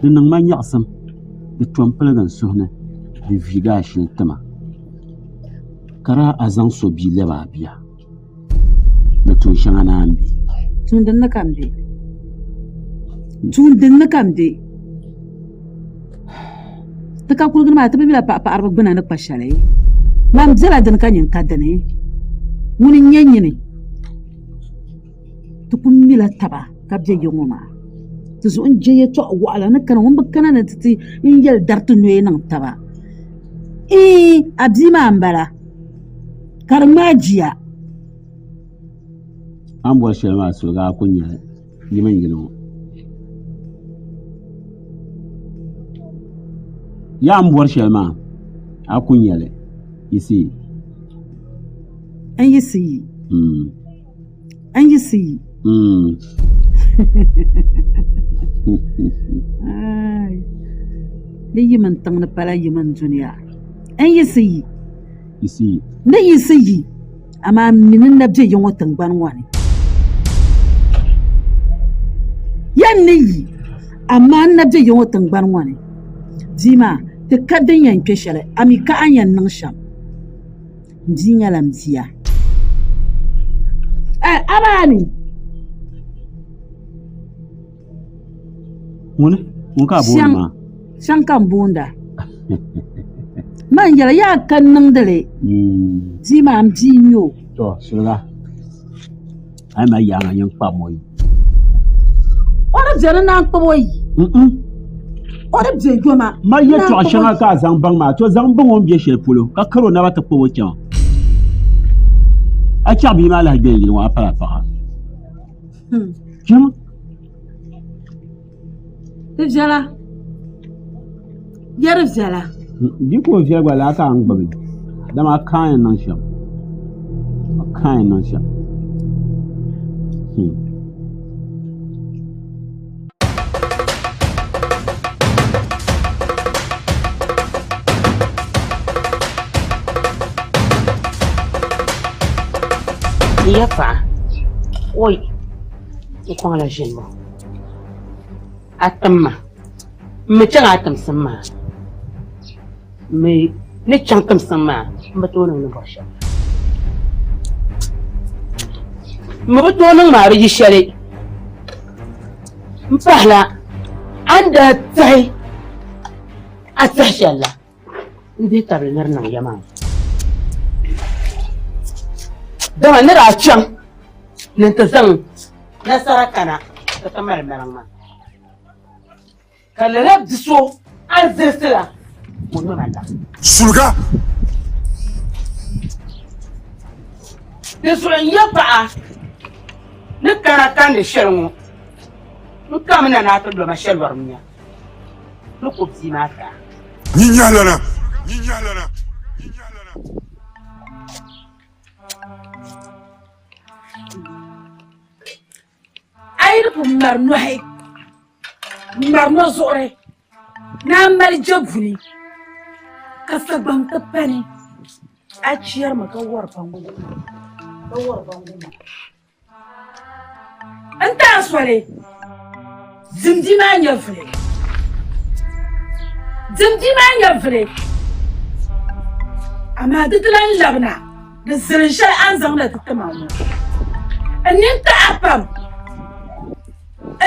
Di niŋ ma nyaɣisim, di tom piligi n suhu ni, di viigi a shili ti ma. Ka daa a zaŋ so bia lɛbi a bia ni tuun shɛŋa naan be. Tuun din ni ka m be. Tuun din ni ka m be. Ti ka kuliga ni maa ti bi mila paɣipaɣiriba gbuna ni kpa shɛli. Man bela dini ka nyin ka dini. Ŋuni n-nyɛ nyini? Ti kul mila taba ka be ya ŋɔ maa. Ti zuɣu n-je yɛtɔɣ wɔɣila ni kana ŋun bi kana ni ti ti n-yɛli dari ti noya niŋ taba. Iin, a bia maa m-bala, ka di ŋmaai jia. A ni bɔri shɛli maa suliga a ku nya li yi mini yili ŋɔ. Yaa a ni bɔri shɛli maa a ku nya li yi si. N yi si yi. N yi si yi. Ni yi mini tiŋ ni pala yi mini dunia. N yi si yi. Ni yi si yi, amaa m mi ni n na be ya ŋɔ tiŋgbani ŋɔ ni. Ya ni yi, amaa n na be ya ŋɔ tiŋgbani ŋɔ ni. Bia maa, ti ka din yɛn kpe shɛli, a mi ka a ni yɛn niŋ shɛm. M bia nyɛla m bia. Ɛ, a maa ni. Ŋuni? Ŋun ka a booni maa? Shɛŋ ka n boonda. Man yɛla yaa ka n niŋdi li. Bia maa m bia n-nyɛ o. To, suliga. A yi mali yaaŋa nyin kpabimi o yi. O ni beni naan kpabi o yi. O ni be yoma. Mali yɛltɔɣa shɛŋa ka a zaŋ baŋ maa, to zaŋ baŋ o ni be shɛli polo ka kari o naba ti kpabi o chaŋ. A chaɣ bia maa lahi gbɛn yili ŋɔ a pala paɣa. Chama. Di viɛla. Ya di viɛla. Di ku viɛli gba laa ka a ni gbubi li dama a kaai n niŋ shɛm a kaai n niŋ shɛm. N ya paɣa, oi n kɔŋla ʒinibu. A tim ma, m mi chaŋ a timsim maa. M mi ni chaŋ timsim maa, m bi tooi niŋ ni bɔri shɛm. M mi bi tooi niŋ maa di yi shɛli. M pahila a ni daa tɛhi a tɛhi shɛli la. N dihi tabili ni di niŋ ya maa. Dama ni daa chaŋ ni n ti zaŋ nasara kana ka ti mali maliŋ maa. Ka lala bi so a ni zilisi la ka o nyo ma la. Suliga! Di zuɣu n ya paɣa ni kana kandi shɛli ŋɔ, n kamina ni a ti lo ma shɛlɔrim nya. Ni ku bia maa taa. Nyinyahlana. A yi ni pun ŋmari nɔhi ŋ-ŋmari nɔzuɣuri ni a mali je buni ka sagbaŋ ti pani, a chɛrimi ka wari baŋgu maa. N taai soli, dim bia maa nyɛvili. Dim bia maa nyɛvili. Amaa di ti lan labina di zirin shɛli a ni zaŋ na ti ti ma ŋɔ. N nini taɣi a pam.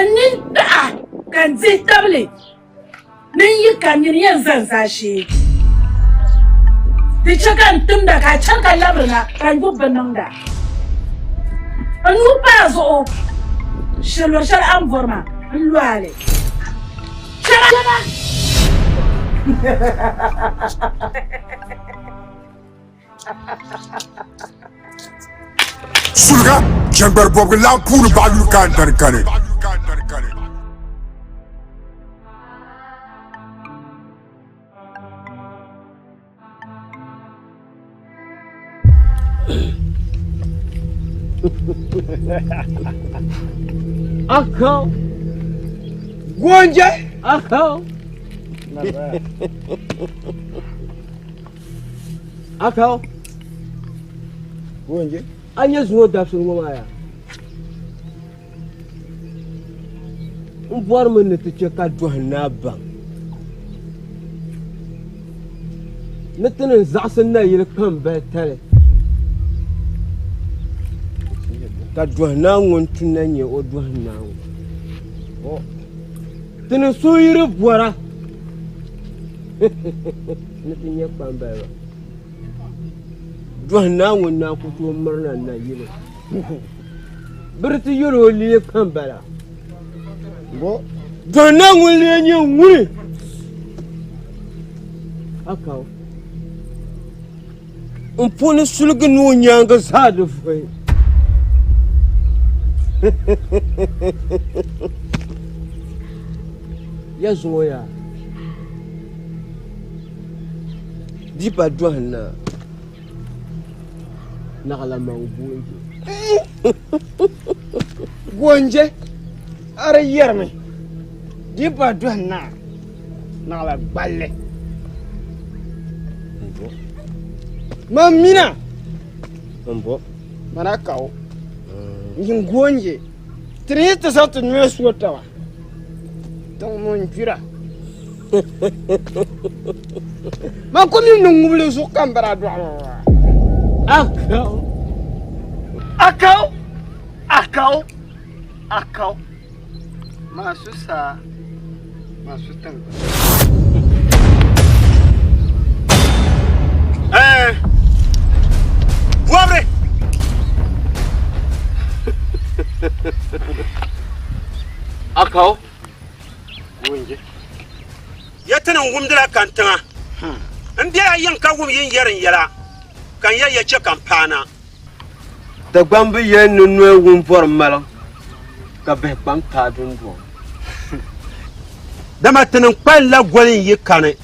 N nini taɣi a ka n dihi tabili. Ni n yi ka nyini yɛn zani zaashee. Di chɛ ka n timda ka a chani ka labirina ka n gbubi binniŋda. N nuu pa a zuɣu, shɛlɔr shɛli a ni bɔri maa, n lo a li. Chama! Suliga jɛŋgbari bɔbigu laa puuni baɣa yuli ka n dani kani. Uncle. Gonje. Uncle. Uncle. Gonje. A nyɛ zuŋɔ dabisili ŋɔ maa yaa? N bɔrimi ni ti chɛ ka dɔhi naa baŋ ni ti ni zaɣisi nayili kpambali tali, ka dɔhi naa ŋun tu na nyɛ o dɔhi naa ŋɔ. Ti ni suhu yi di bɔra ni ti nyɛ kpambaliba. Dɔhi naa ŋun naan ku tooi mirina nayili. Bɛ di ti yɛl o leei kpambala. Dɔhi naa ŋun lee nyɛ ŋuni? Akaw. N puuni suligi ni o nyaaŋa zaa di vuhi. Ya zuŋɔ yaa, di pa dɔhi naa, naɣila man goonje. Goonje, a di yɛrimi, di pa dɔhi naa, naɣila gballi. Man mina. Mbo. Mana ka o. Nyin goonje. Ti ni yi ti zaŋ ti nuya suo taba. Tiŋ ŋun gbira. Man ku mi ni ŋubili zuɣu ka n bala dɔɣi ma maa. Akaw. Akaw. Akaw. Akaw. Maa su saa. Maa su tiŋgbani. Eh, bɔbiri. Akaw. Ya ti ni wumdila kantiŋa. N bela yiŋ ka wum yin yɛri n yɛla, ka n yɛli ya chɛ ka m paana. Dagbamb yɛli ni noli wum bɔri maliŋ ka bihi kpam taai dundɔŋ. Dama tinim kpalinla goli n-yi kani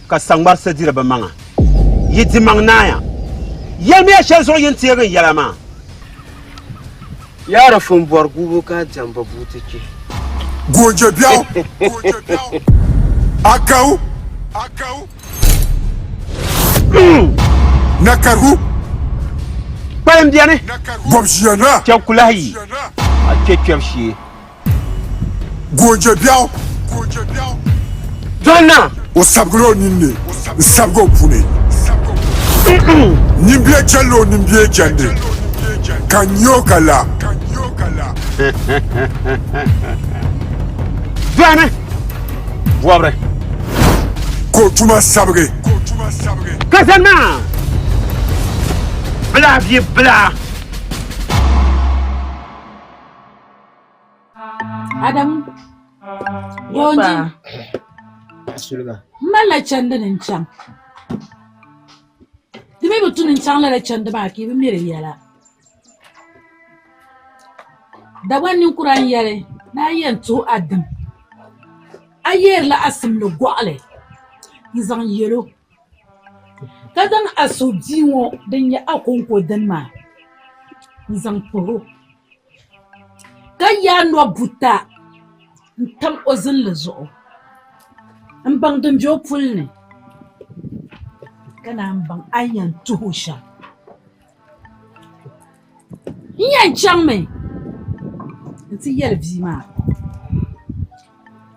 ka saŋmarisi diri bɛ maŋa. Yi di maŋ naaya. Yɛlimiya shɛli zuɣu yi ni teegi n yɛla maa. Yaari fun bɔri guubu ka a diɛm bi buuti kpe. Goonje biɛɣu, Akawu, Nakarigu. Kpalim beni. Bɔbʒia naa. Kpɛbu ku lahi yi a kpe kpɛbu shee. Goonje biɛɣu. Dɔnna. O sabigila o ninni n-sabigi o puni. Nimbia jɛlila o nimbia jɛndi, ka nya o ka la. Dɔni. Bɔbiri. Ka o tuma sabigi. Ka zani maa bilaa bia bilaa. Adamu, Goonji, m malila chandi ni n chaŋ. Di mi bi tu ni n chaŋ lala chandi maa ka yi bi mi di yɛla. Dagban ninkura n-yɛli ni a yɛn tuhi a dim, a yeerila a simli gɔɣili n-zaŋ yɛl o, ka zaŋ a suhubia ŋɔ din nyɛ a kɔŋko dini maa n-zaŋ puhi o, ka yaai nɔ buta n-tam o zinli zuɣu m-baŋ din be o puli ni, ka naan baŋ a ni yɛn tuhi o shɛm. N yɛn chaŋmi nti yɛli bia maa,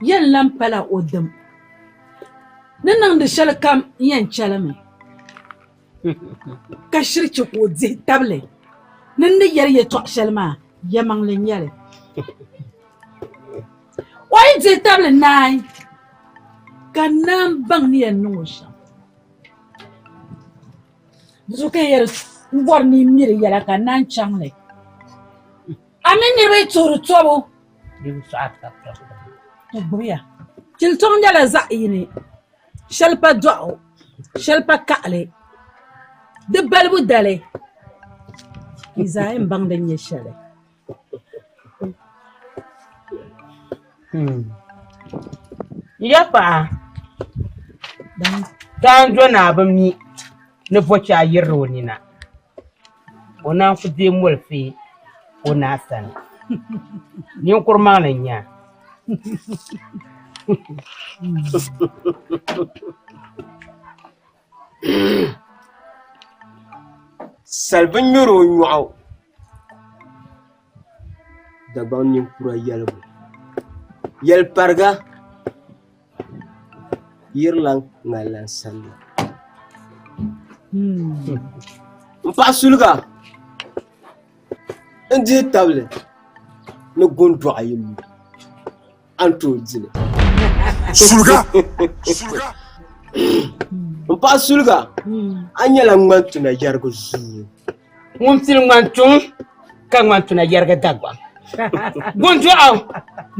Yɛn lan pala o dim ni niŋdi shɛlikam n yɛn chɛ li mi, ka shiri chɛ ka o dihi tabili ni n ni yɛli yɛtɔɣ shɛli maa yɛlimaŋli n-nyɛ li. O yi dihi tabili naai, ka n naan baŋ ni yɛn niŋ o shɛm. Di zuɣu ka yi yɛri m bɔri ni yi mi di yɛla ka n naan chaŋ li. A mini niriba yi tuhiri tɔbu, di gbibiya. Chilitɔŋ nyɛla zaɣ yini, shɛli pa dɔɣu, shɛli pa kaɣili. Di balibu dali, yi zaa yɛn baŋ din nyɛ shɛli. Ya paɣa, Taanjo naa bi mi ni vochɛɣu yirila o nina, o naan ku deei molifi o naa sani. Ninkuri maŋli n-nyɛ a. Sali bi ŋmɛri o nyɔɣu Dagbaŋ ninkura yɛligu. Yɛlipariga yirila ŋmalila n sanna. M paɣa suliga n dihi tabili ni gundɔɣu yi lu a ni tooi di li. Suliga! M paɣa suliga a nyɛla ŋmani tuna yɛrigu zuu. Ŋun pili ŋmani tuŋ ka ŋmani tuna yɛrigi Dagbaŋ. Gundɔɣu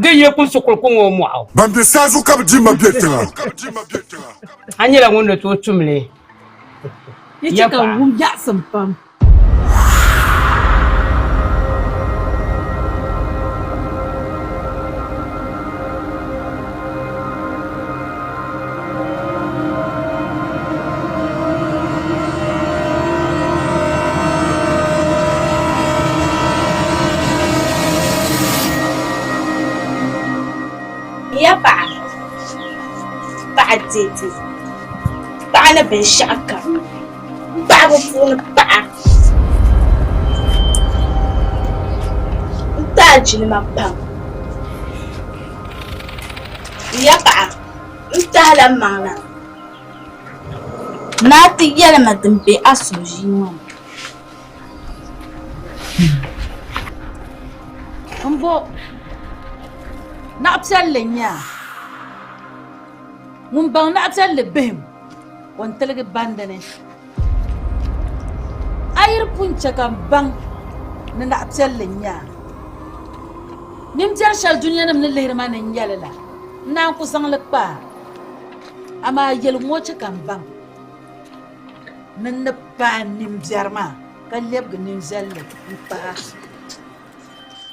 din yi kunsi kuli kuŋ o mɔɣu. Ban be saazu ka bɛ di ma be tiŋa. A nyɛla ŋun ni tooi tum li. Yi chɛ ka n wum yaɣisim pam. Ya paɣa, paɣa dɛdɛ, paɣa ni binshɛɣu kam, paɣaba puuni paɣa n ti a jilima pam. Ya paɣa, n tahila m maŋ na. Ni a ti yɛli ma din be a suhuʒii ŋɔ ni. M bo, naɣipiɛlli n-nyɛ a. Ŋun baŋ naɣipiɛlli bihim, o ni tiligi bandi ni. A yi di pun chɛ ka m baŋ ni naɣipiɛlli n-nyɛ a. Nimbiɛri shɛli dunianim ni lihiri ma ni n nyɛ li la, n naan ku zaŋ li kpa a. Amaa yɛligu ŋɔ chɛ ka m baŋ ni n ni paai n nimbiɛri maa ka lɛbigi ninviɛlli m-pah a.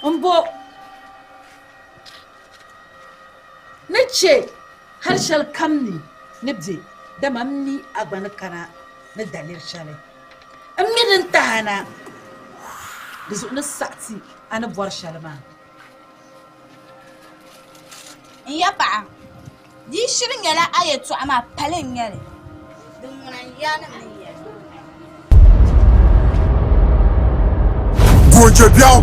M-bo ni chɛ hal shɛlikam ni ni be, dama m mi a gba ni kana ni daliri shɛli. M mi din tahi a na, di zuɣu ni saɣi ti a ni bɔri shɛli maa. N ya paɣa, di yi shiri nyɛla a yɛtɔɣa maa pali n-nyɛ li, din ŋuna n yaanima ni yɛli. Goonje biɛɣu,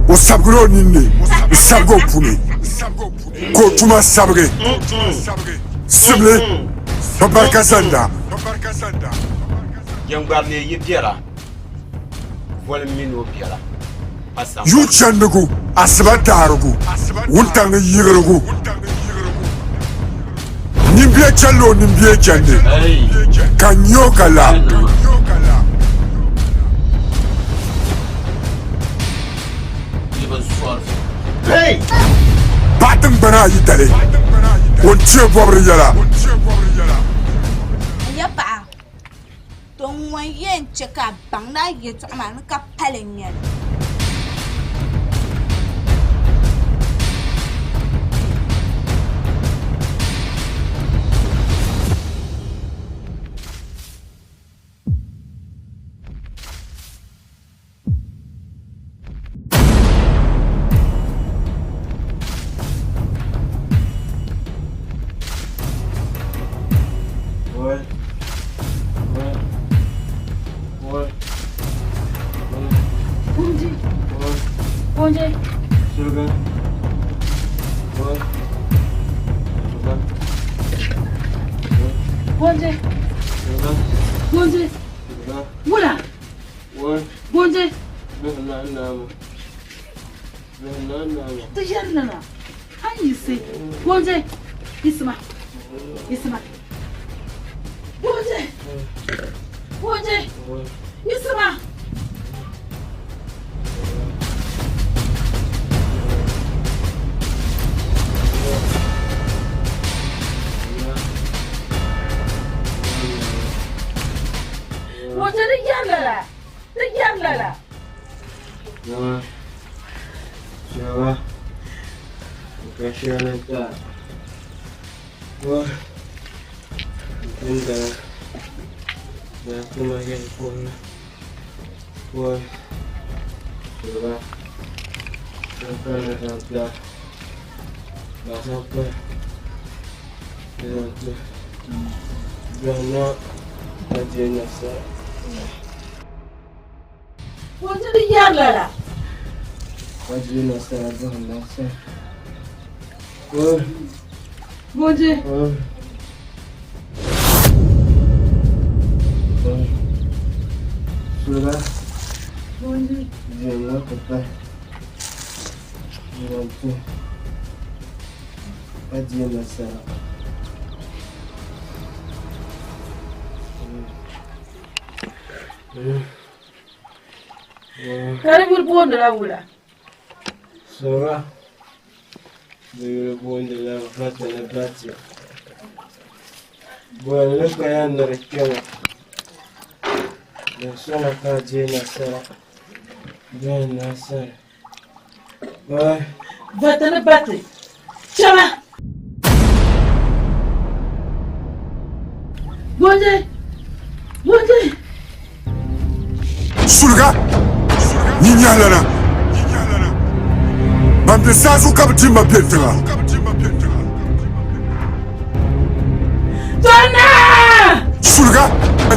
o sabigila o ninni n-sabigi o puni, ka o tuma sabigi. Sibili, bɛ barika zanda. Jɛŋgbari ni yi biɛla. Voli mini o biɛla. Yu chandigu, asiba taarigu, wuntaŋ ni yiɣirigu. Nimbia chɛli o nimbia chandi, ka n nya o ka la. Paɣa tiŋgbana ayi dali, o ni tiɛ bɔbiri yɛla. To ŋ-ŋɔ yɛn chɛ ka a baŋ ni a yɛtɔɣa maa ni ka pali n-nyɛ li. Wula! Goonje. Ti yɛrila na. A ni yiɣisi. Goonje. Yiɣisima. Yiɣisima. Goonje. Goonje. Yiɣisima. Goonje di yɛrila la. Di yɛri lala. Dama shɛba n-ka shɛli ni ta o dindina daa tuma yɛli puuni o shɛba n-ka ni zaŋ ta ka zaŋ pa zaŋ ti dɔɣi ka deei nasara. Ka o ti di yɛri lala. Ka deei nasara dɔɣi nasara. Goonje. Suliga. Goonje. Viɛlli ti pahi. N tuhi ka deei nasara. Ka di yuli boondila wula? Suliga. Di yuli boondila Vati ni Bati. Bolli ka yɛn ni di kpɛma. Din sɔŋ ka a deei nasara. Bee nasara. Bye. Vati ni Bati, chama! Goonje! Goonje! Suliga nyinyahlana ban be saazu ka bɛ ti ma be tiŋa. Suliga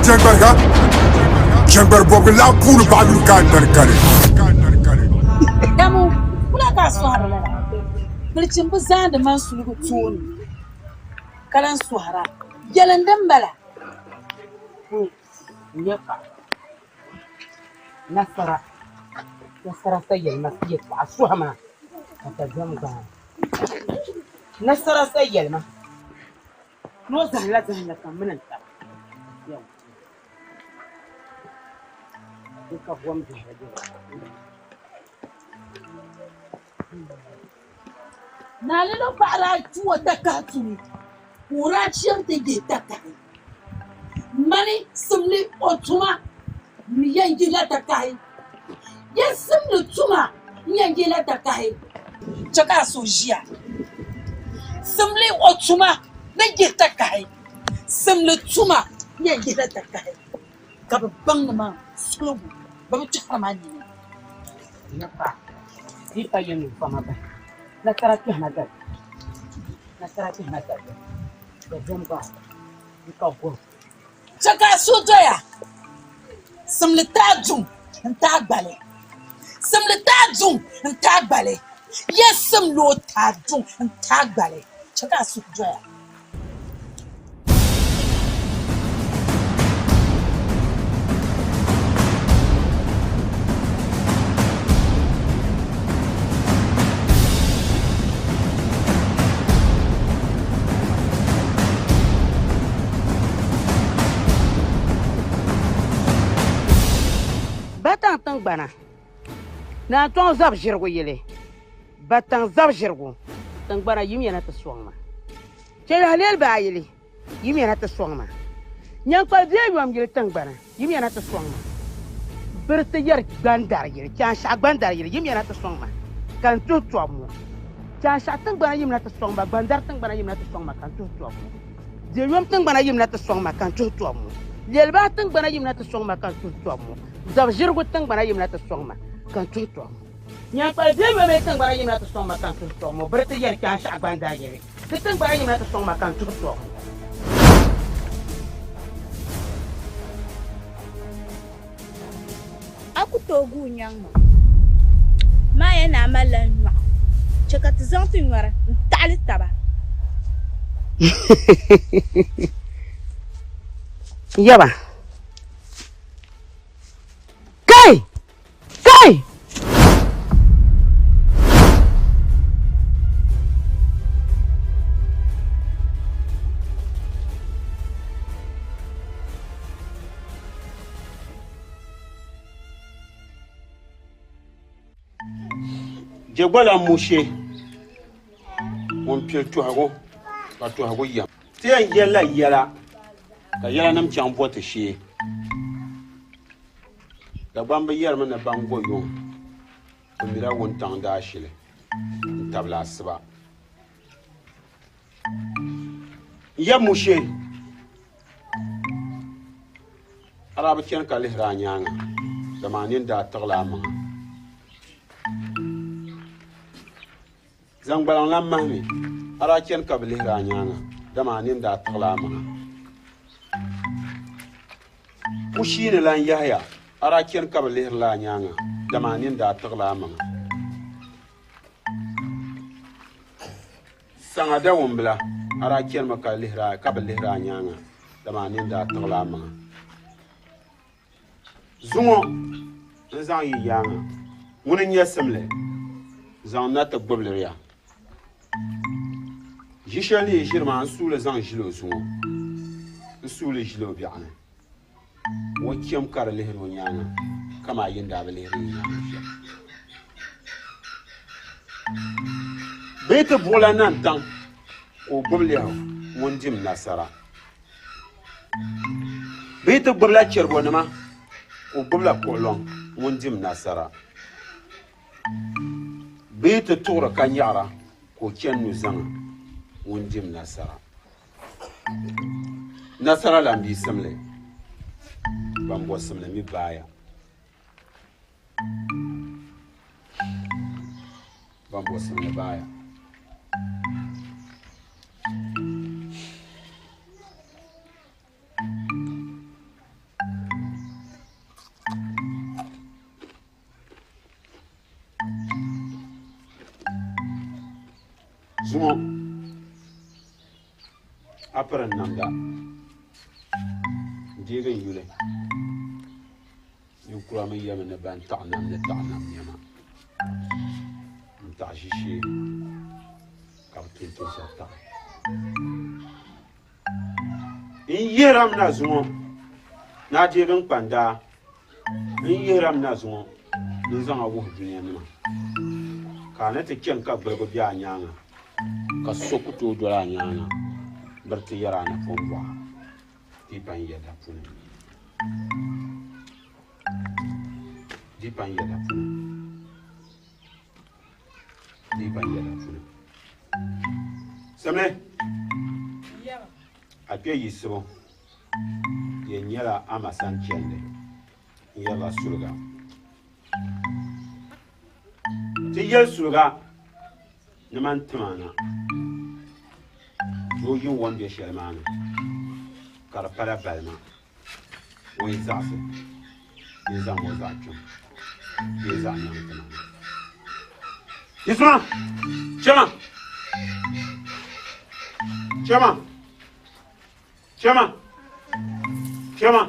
jɛŋgbariga jɛŋgbari bɔbigu laɣ puuni baɣa yuli ka a dari kali. Damu kula ka a sɔhiri lala bilichini bi zaandi man suligu tooni ka lan sɔhira yɛli n din bala. N-nyɛ paɣa nasara nasara sa yɛlima yɛltɔɣa suhi ma ka dabiɛm gbaai nasara sa yɛlima ni o zahimla zahimla ka m mini n taba n ka gom dihiri bɛ Naa Lilo paɣa daa tu o takahi tumi ka o daa chɛri ti yihi takahi. Mani simli o tuma n-yɛn yihila takahi. Ya simli tuma n-yɛn yihila takahi. Chɛ ka a suhu ʒiya. Simli o tuma ni yihi takahi. Simli tuma n-yɛn yihila takahi. Ka bɛ baŋ ni maa suligu bɛ bi kpɛhiri ma nini. Nyapa, yi pa yɛn fa ma bahi, nasara kpɛhima dabiɛm, nasara kpɛhima dabiɛm, dabiɛm gba n ka gom. Chɛ ka a suhu doya, simli taai duŋ n-taai gbali, simli taai duŋ n-taai gbali, ya simli o taai duŋ n-taai gbali, chɛ ka a suhu doya. Bataŋ tiŋgbana, Naa Tɔŋ zab ʒirigu yili. Bataŋ zab ʒirigu tiŋgbana yimiya na ti sɔŋ ma. Chɛyahalɛl baayili, yimiya na ti sɔŋ ma. Nyaŋkpal bee yom yili tiŋgbana, yimiya na ti sɔŋ ma. Biriti yɛri gbandari yili, Chaanshɛɣu gbandari yili, yimiya na ti sɔŋ ma ka n tuhi tɔbu ŋɔ. Chaanshɛɣu tiŋgbana yimina ti sɔŋ ma, gbandari tiŋgbana yimina ti sɔŋ ma ka n tuhi tɔbu ŋɔ. Diyom tiŋgbana yimina ti sɔŋ ma ka n tuhi tɔbu ŋɔ. Lɛlibaa tiŋgbana yimina ti sɔŋ ma ka n tuhi tɔbu ŋɔ. Zabʒirigu tiŋgbana yimina ti sɔŋ ma ka n tuhi tɔbu ŋɔ. Nyankpali bee yomee tiŋgbana yimina ti sɔŋ ma ka n tuhi tɔbu ŋɔ. Biriti yɛri Chaanshɛɣu gbandaa yili. Di tiŋgbana yimina ti sɔŋ ma ka n tuhi tɔbu ŋɔ. A ku tooi guui nyaŋ ma. Maa ya ni a malila nyɔɣu, chɛ ka ti zaŋ ti nyɔri n-taɣili taba. Yaba. Kai! Kai! Jɛgbala Mushe ŋun pili tɔhigu ka tɔhigu yɛm. Ti yɛn yɛlila yɛla ka yɛlanim chaŋ bo ti shee. Dagbamba yɛrimi ni ban go yuŋ bɛ mila wuntaŋ daashili n-tabili asiba. N yab Mushe, a daa bi chani ka lihiri a nyaaŋa, dama a nini daa tiɣila a maŋa. Zaŋgbaliŋ lan mahimi, a daa chani ka bi lihiri a nyaaŋa, dama a nini daa tiɣila a maŋa. Kushiini lan yɛhiya, a daa chani ka bi lihirila a nyaaŋa, dama a nini daa tiɣila a maŋa. Saŋa dawumbila, a daa chanimi ka lihiri a, ka bi lihiri a nyaaŋa, dama a nini daa tiɣila a maŋa. Zuŋɔ n zaŋ yi yaaŋa ŋuni n-nyɛ simli zaŋ na ti gbubiliri ya. Ʒi shɛli ni yi ʒiri maa n suuli zaŋ ʒili o zuŋɔ, n suuli ʒili o biɛɣuni. O cham ka di lihiri o nyaaŋa kaman yi ni daa bi lihiri yi nyaaŋa shɛm. Bɛ yi ti buɣila nantaŋ ka o gbubi lɛhu ŋun dim nasara. Bɛ yi ti gbubila chɛribɔnima ka o gbubila kuɣilɔŋ ŋun dim nasara. Bɛ yi ti tuɣiri ka nyaɣira ka o chani nuzaŋa ŋun dim nasara. Nasara lan bia simli, ban bɔ simli mi baaya. Ban bɔ simli baaya. Zuŋɔ a piri n namda n deegi n yuli ninkura mi yɛmi ni ban taɣi nam ni taɣi nam nɛma n taɣi ʒishee ka bi tumtumsa taɣi n yihirami na zuŋɔ ni a deegi n kpandaa N yihirami na zuŋɔ ni n zaŋ a wuhi dunianima, ka a ni ti chani ka gbaligu be a nyaaŋa, ka so ku tooi doli a nyaaŋa biri ti yɛri a napɔŋ bɔɣa di pa n yɛda puuni. Di pa n yɛda puuni. Di pa n yɛda puuni. Samli, a kpe yiɣisibu. Yɛn nyɛla a ma sani chandi n-yɛrila suliga. Ti yɛli suliga ni man tim a na ni o yim o ni be shɛli maa ni ka di pala balima o yi zaɣisi bee zaŋm o zaɣ kpiɔŋ bee zaɣ nyaŋ ti ma na. Yisima! Chama! Chama! Chama! Chama!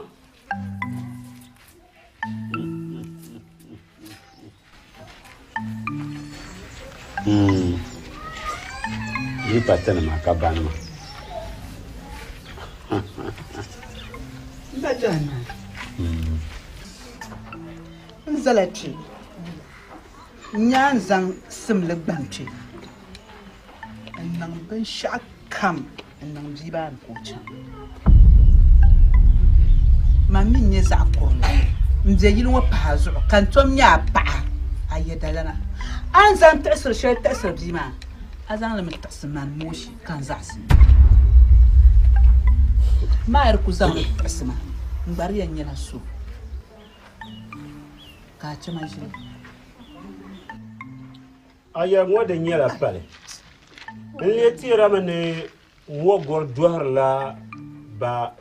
Yi pa tinima ka banima. N ba Jɔhanna, n zala kpe n-nya a ni zaŋ simli gbaŋ kpe n-niŋ binshɛɣu kam n-niŋ bia maa ni ka o chaŋ. Man mi n-nyɛ zaɣ kurili m-be yili ŋɔ pahi a zuɣu ka n tom nyɛ a paɣa, a yɛdalana. A ni zaŋ tiɣisiri shɛli tiɣisiri bia maa, a zaŋ li mi tiɣisi man Moshi ka n zaɣisi. Maa yi di kul zaŋ li tiɣisi ma, n gba di yɛn nyɛla so ka a chɛ ma ʒili. A yɛligu ŋɔ din nyɛla pali. N lee teerami ni mɔgɔri dɔhirila ba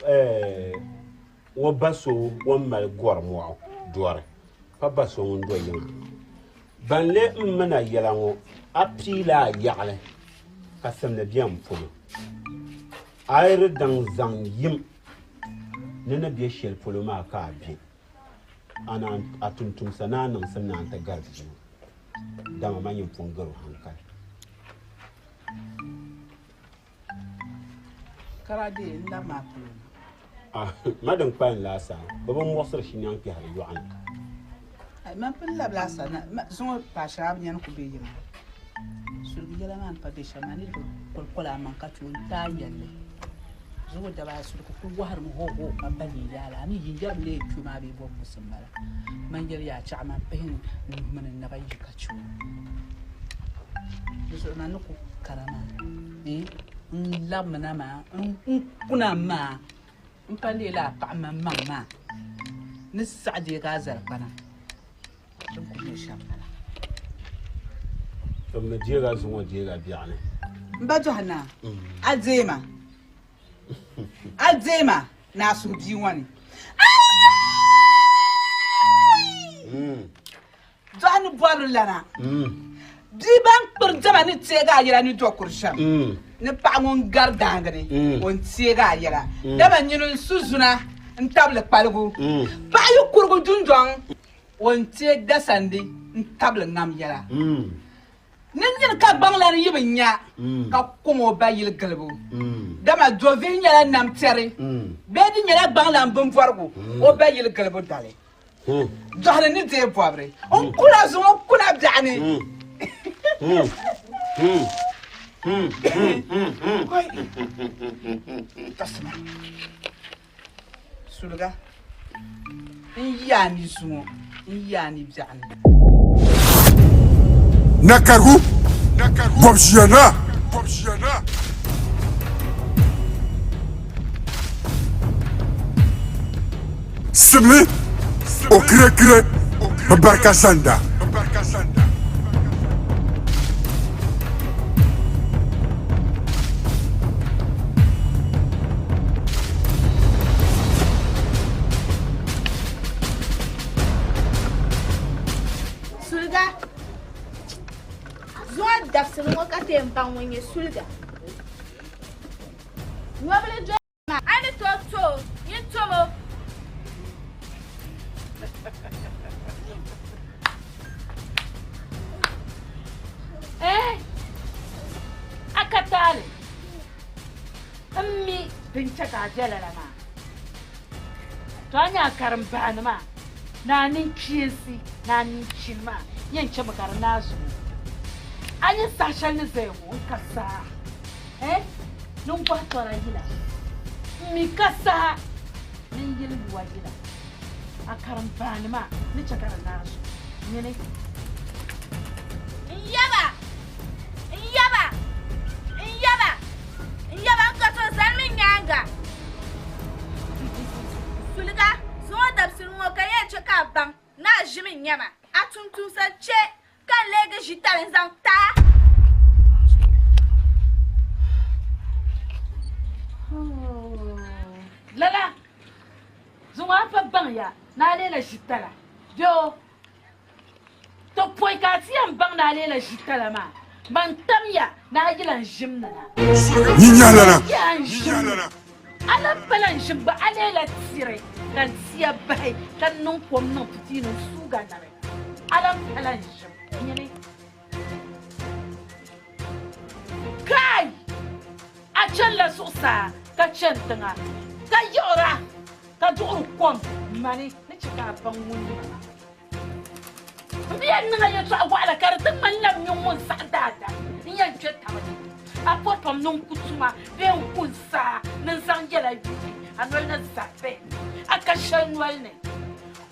o ba so o ni mali gɔri mɔɣu dɔri, pa ba so ŋun do yiŋa. Ban lee m mi na yɛla ŋɔ, a piila a yaɣili ka simdi be m polo. A yi di daŋ zaŋ yim ni ni be shɛli polo maa ka a be, a naan a tumtumsa naan niŋsim naan ti gari bia ŋɔ, dama man yɛn pun gar o hankali. Karaadee n-labi maa polo na. Ah, ma din kpalim laasabu, bɛ bi muɣisiri shinyaŋ kpɛhiri yɔɣu ni. Ai, man pun labi laasabu na, ma zuŋɔ paɣa shɛŋa bi nya ni ku be yiŋa. Suligi yɛla maa ni pa be shɛm maa, niriba koli koli a maŋ ka ti o n-ti a yɛlli. Zuŋɔ daba ayi suligi kuli wɔhirimi ho ho ka ba nyɛ yaala. A mi yin yɛrimi leei kpe maa bee bɔbu busim bala. Man yɛli yaa chaɣ man pihi n nuhi mini n naba yi ka che o. Di zuɣu man ni ku kana maa, eh, n labimina maa, n kuna maa, m pa leela a paɣa maŋmaŋ maa ni saɣi deegi a zalikpana. Din kuli nyɛ shɛm bala. Bɛ mi deega zuŋɔ deega biɛɣuni. M ba Jɔhanna, a deei ma, a deei ma ni a suhu bia ŋɔ ni. Dɔɣi ni bɔbiri lana. Bia ban kpiri diɛma ni teegi a yɛla ni dɔkuri shɛm ni paɣa ŋun gari daangi ni o ni teegi a yɛla. Dama nyini n-su zuna n-tabili kpaligu. Paɣa yi kurigi dundɔŋ o ni teei dasandi n-tabili ŋam yɛla. Ni nyini ka gbaŋlana yi bi nya ka kɔŋ o ba yili gilibu. Dama dɔvihi nyɛla namtɛri bee di nyɛla gbaŋlan bimbɔrigu o ba yili gilibu dali. Dɔhili ni deei bɔbiri n kula zuŋɔ kuna biɛɣu ni. Kasima suliga n yi a ni zuŋɔ n yi a ni biɛɣu ni. Nakarigu bɔbʒia naa. Simli o kirekire bɛ barika sanda. Suliga, zuŋɔ dabisili ŋɔ ka ti yɛn baŋ ŋun nyɛ suliga. Nobili do maa, a ni tooi to o, nyin tom o. Eh, a ka taali. M mi din chɛ ka a be lala maa. To a nya a karimbaani maa ni a ninkpiinsi ni a ninchini maa yɛn chɛmi ka di naai zuŋɔ. A nya saha shɛli ni zaya ŋɔ n ka saha. Eh, ni n bɔhi tɔra yila. M mi ka saha ni n yili yuwa yila. A karimbaani maa ni chɛ ka di naai zuŋɔ. Nyini. N yaba! N yaba! N yaba! N yaba n ka so zanimi n nyaaŋa. Suliga, zuŋɔ dabisili ŋɔ ka yɛn chɛ ka a baŋ ni a ʒimi n-nya ma. A tumtumsa chɛ ka n leegi ʒitali n-zaŋ ti a. Lala, zuŋɔ a pa baŋya ni a leela ʒitala bee o? To pɔi ka a ti yɛn baŋ ni a leela ʒitala maa, man tamya ni a yila n-ʒim ni na. Yinyahilana. Ya n-ʒim ni. A lan pala n-ʒim gba, a leela tiri ka n tia bahi ka niŋ kom niŋ pitiini n-suug a nari. A lan pala n-ʒim. Nyini. Kai! A chanila zuɣusaa ka chani tiŋa ka yiɣira ka duɣiri kom mani ni chɛ ka a baŋ ŋun nyɛ ma. M bi yɛn niŋ a yɛtɔɣ waɣila ka di ti ŋmanila m mini ŋun saɣi daadam n-yɛn kpe taba ni. A pɔri pam ni n ku tuma bee n ku n saa ni n zaŋ yɛla yuui a noli ni zabbi a ka shɛli noli ni.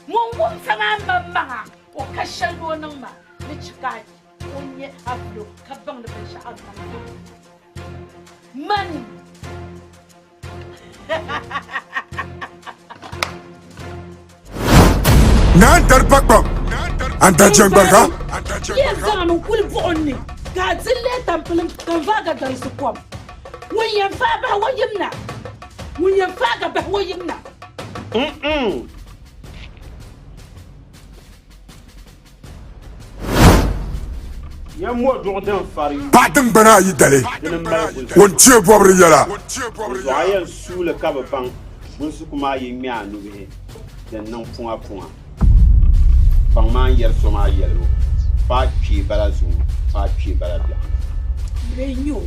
Ŋun wumsa maa maŋmaŋa o ka shɛli ni o niŋ ma ni chɛ ka o nya a vulo ka baŋ ni binshɛɣu a ni niŋ maa mani. Naa n-dari Pakpam, Andajiɛŋgbariga. Yɛn zaŋmi n-kuli buɣim ni ka a di leei tampilim ka n vaai ka darisi kom. Ŋun yɛn faai bahi o yim na. Ŋun yɛn faai ka bahi o yim na. Paɣa tiŋgbana ayi dali, ŋun teei bɔbiri yɛla. Di zuɣu a yɛn suui li ka bi baŋ bunsuku maa yi ŋme a nubihi din niŋ puŋa puŋa. Kpaŋ maa n-yɛri so maa yɛlibu, Paai kpee bala zuŋɔ, paai kpee bala biɛɣuni. Ŋuni n-nyɛ o?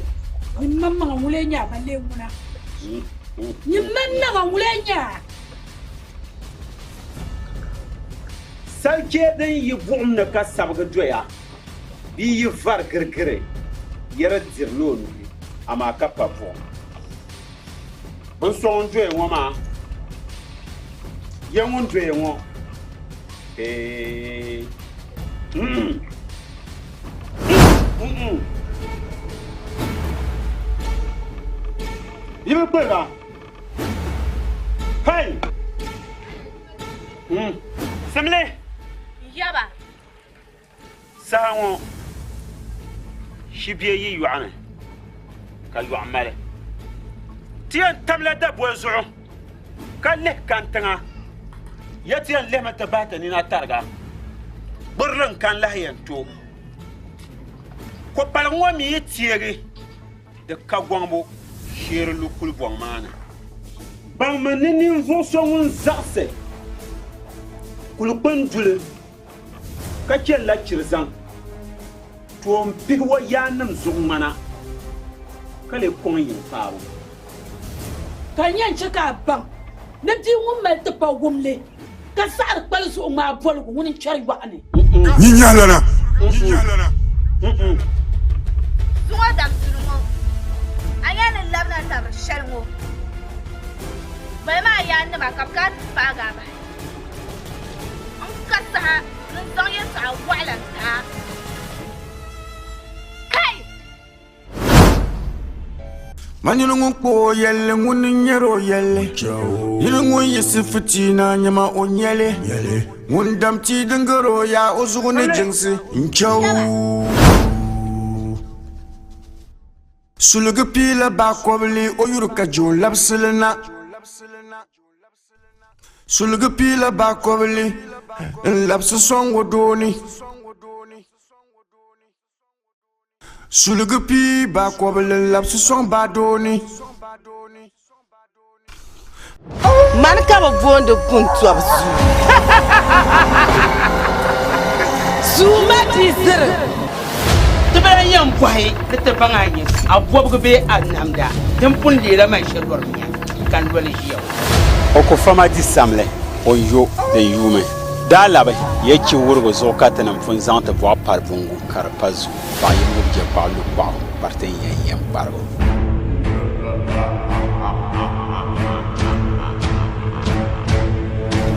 Nyin maŋmaŋa ŋuni n-nyɛ a ba lee ŋuna? Nyin maŋmaŋa ŋuni n-nyɛ a? Salichee din yi buɣim ni ka sabigi doya bee yi vari girigiri yɛri dirila o nuhi, amaa ka pa buɣim. Bin so ŋun doya ŋɔ maa, ya ŋun doya ŋɔ, eei, mm, mm, mm. Yi bi kpiri ba? Hey! Mm. Simli! Yaba! Saha ŋɔ shibia yi yɔɣu ni ka yɔɣu mali. Ti yɛn tamla daboli zuɣu ka lihi kantiŋa. Ya ti yɛn lihimi ti bahi ti nina tariga. Gbirili n-kani lahi yɛn to. Kopaliga ŋɔ mi yi teegi di ka gɔŋbu sheeri lu kulibɔŋ maa ni. Baŋmi ni ninvuɣ so ŋun zaɣisi kulikpini duli ka chɛlila chiri zaŋ toon pihi o yaannim zuɣu ŋmana, ka lee kɔŋ yiŋ paabu. Ka n yɛn chɛ ka a baŋ ni bia ŋun mali tipawumli ka saɣiri kpali zuɣu ŋmaai boligu ŋuni n-kpɛri yɔɣu ni. Nyinyahlana. Zuŋɔ dabisili ŋɔ, a nya ni labina tabiri shɛli ŋɔ, balimi a yaannima ka bɛ kana ti paagi a bahi. N ka saha ni n zaŋ yɛtɔɣa wɔɣila n-ti a. Kai! Ma nini ŋun kpa o yɛlli ŋuni n-nyɛri o yɛlli Nini ŋun yiɣisi fitiina nyama o nyɛli Ŋun dam tia din gari o yaa o zuɣu ni jiŋsi n-chɛo Suligi piila baakɔbili o yuri ka je o labisili na Suligi piila baakɔbili n-labisi sɔŋ o dooni Suligi pii baakɔbili n-labisi sɔŋ baadooni. Mani ka bɛ booni Guntɔbu zuu. Zuu ma di ziri. Ti bi lahi yɛn bɔhi ni ti baŋ a nyɛ a bɔbigu bee a namda din pun leela man shɛli lɔri mia ka n loli ʒiya ŋɔ. O ku fa ma di samli, o yo din yuumi. Daa labi ya chi wurigu zuɣu ka tinim pun zaŋ ti bɔɣu pari bungu ka di pa zuɣu. Paɣa yi ŋubi je kpaɣu lu kpaɣu kpariti n-yɛn yɛm kparibu.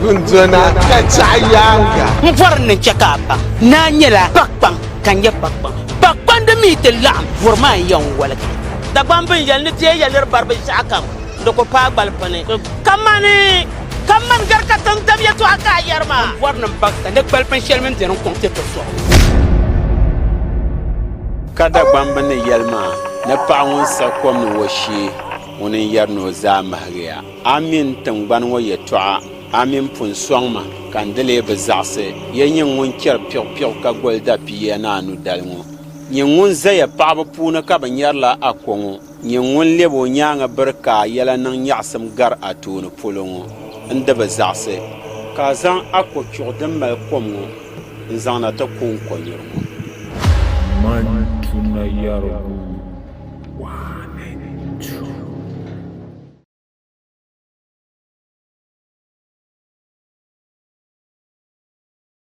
Gundona ka chaɣi yaaŋa. M bɔri ni n chɛ ka a baŋ ni a nyɛla pakpaŋ ka n nyɛ pakpaŋ. Pakpandi mi ti laɣim vuri maa n-yɛn woligi. Dagbamba n-yɛli ni bɛ yɛli ni di bari binshɛɣu kam di ku paai gbalipini. Kamani kamani gari ka tiŋdam yɛtɔɣa ka a yɛri maa. M bɔri ni m baŋ ka ni gbalipini shɛli mini beni n-kɔŋ ti ti sɔɣu. Ka Dagbamba ni yɛli maa ni paɣa ŋun siɣi kom ni o shee, ŋuni n-yɛri ni o zaa mahigiya. A mini tiŋgbani ŋɔ yɛtɔɣa, a mini pun sɔŋ ma ka n di lee bi zaɣisi ya nyin ŋun chɛri piɣupiɣu ka goli dapiya ni a nudali ŋɔ. Nyin ŋun zaya paɣiba puuni ka bɛ nyarila a ko ŋɔ. Nyin ŋun lɛb o nyaaŋa biri ka a yɛla niŋ nyaɣisim gar a tooni polo ŋɔ, n di bi zaɣisi ka a zaŋ a kochuɣu din mali kom ŋɔ n-zaŋ na ti ku n kɔnyuri ŋɔ. Man tuna yɛrigu waani.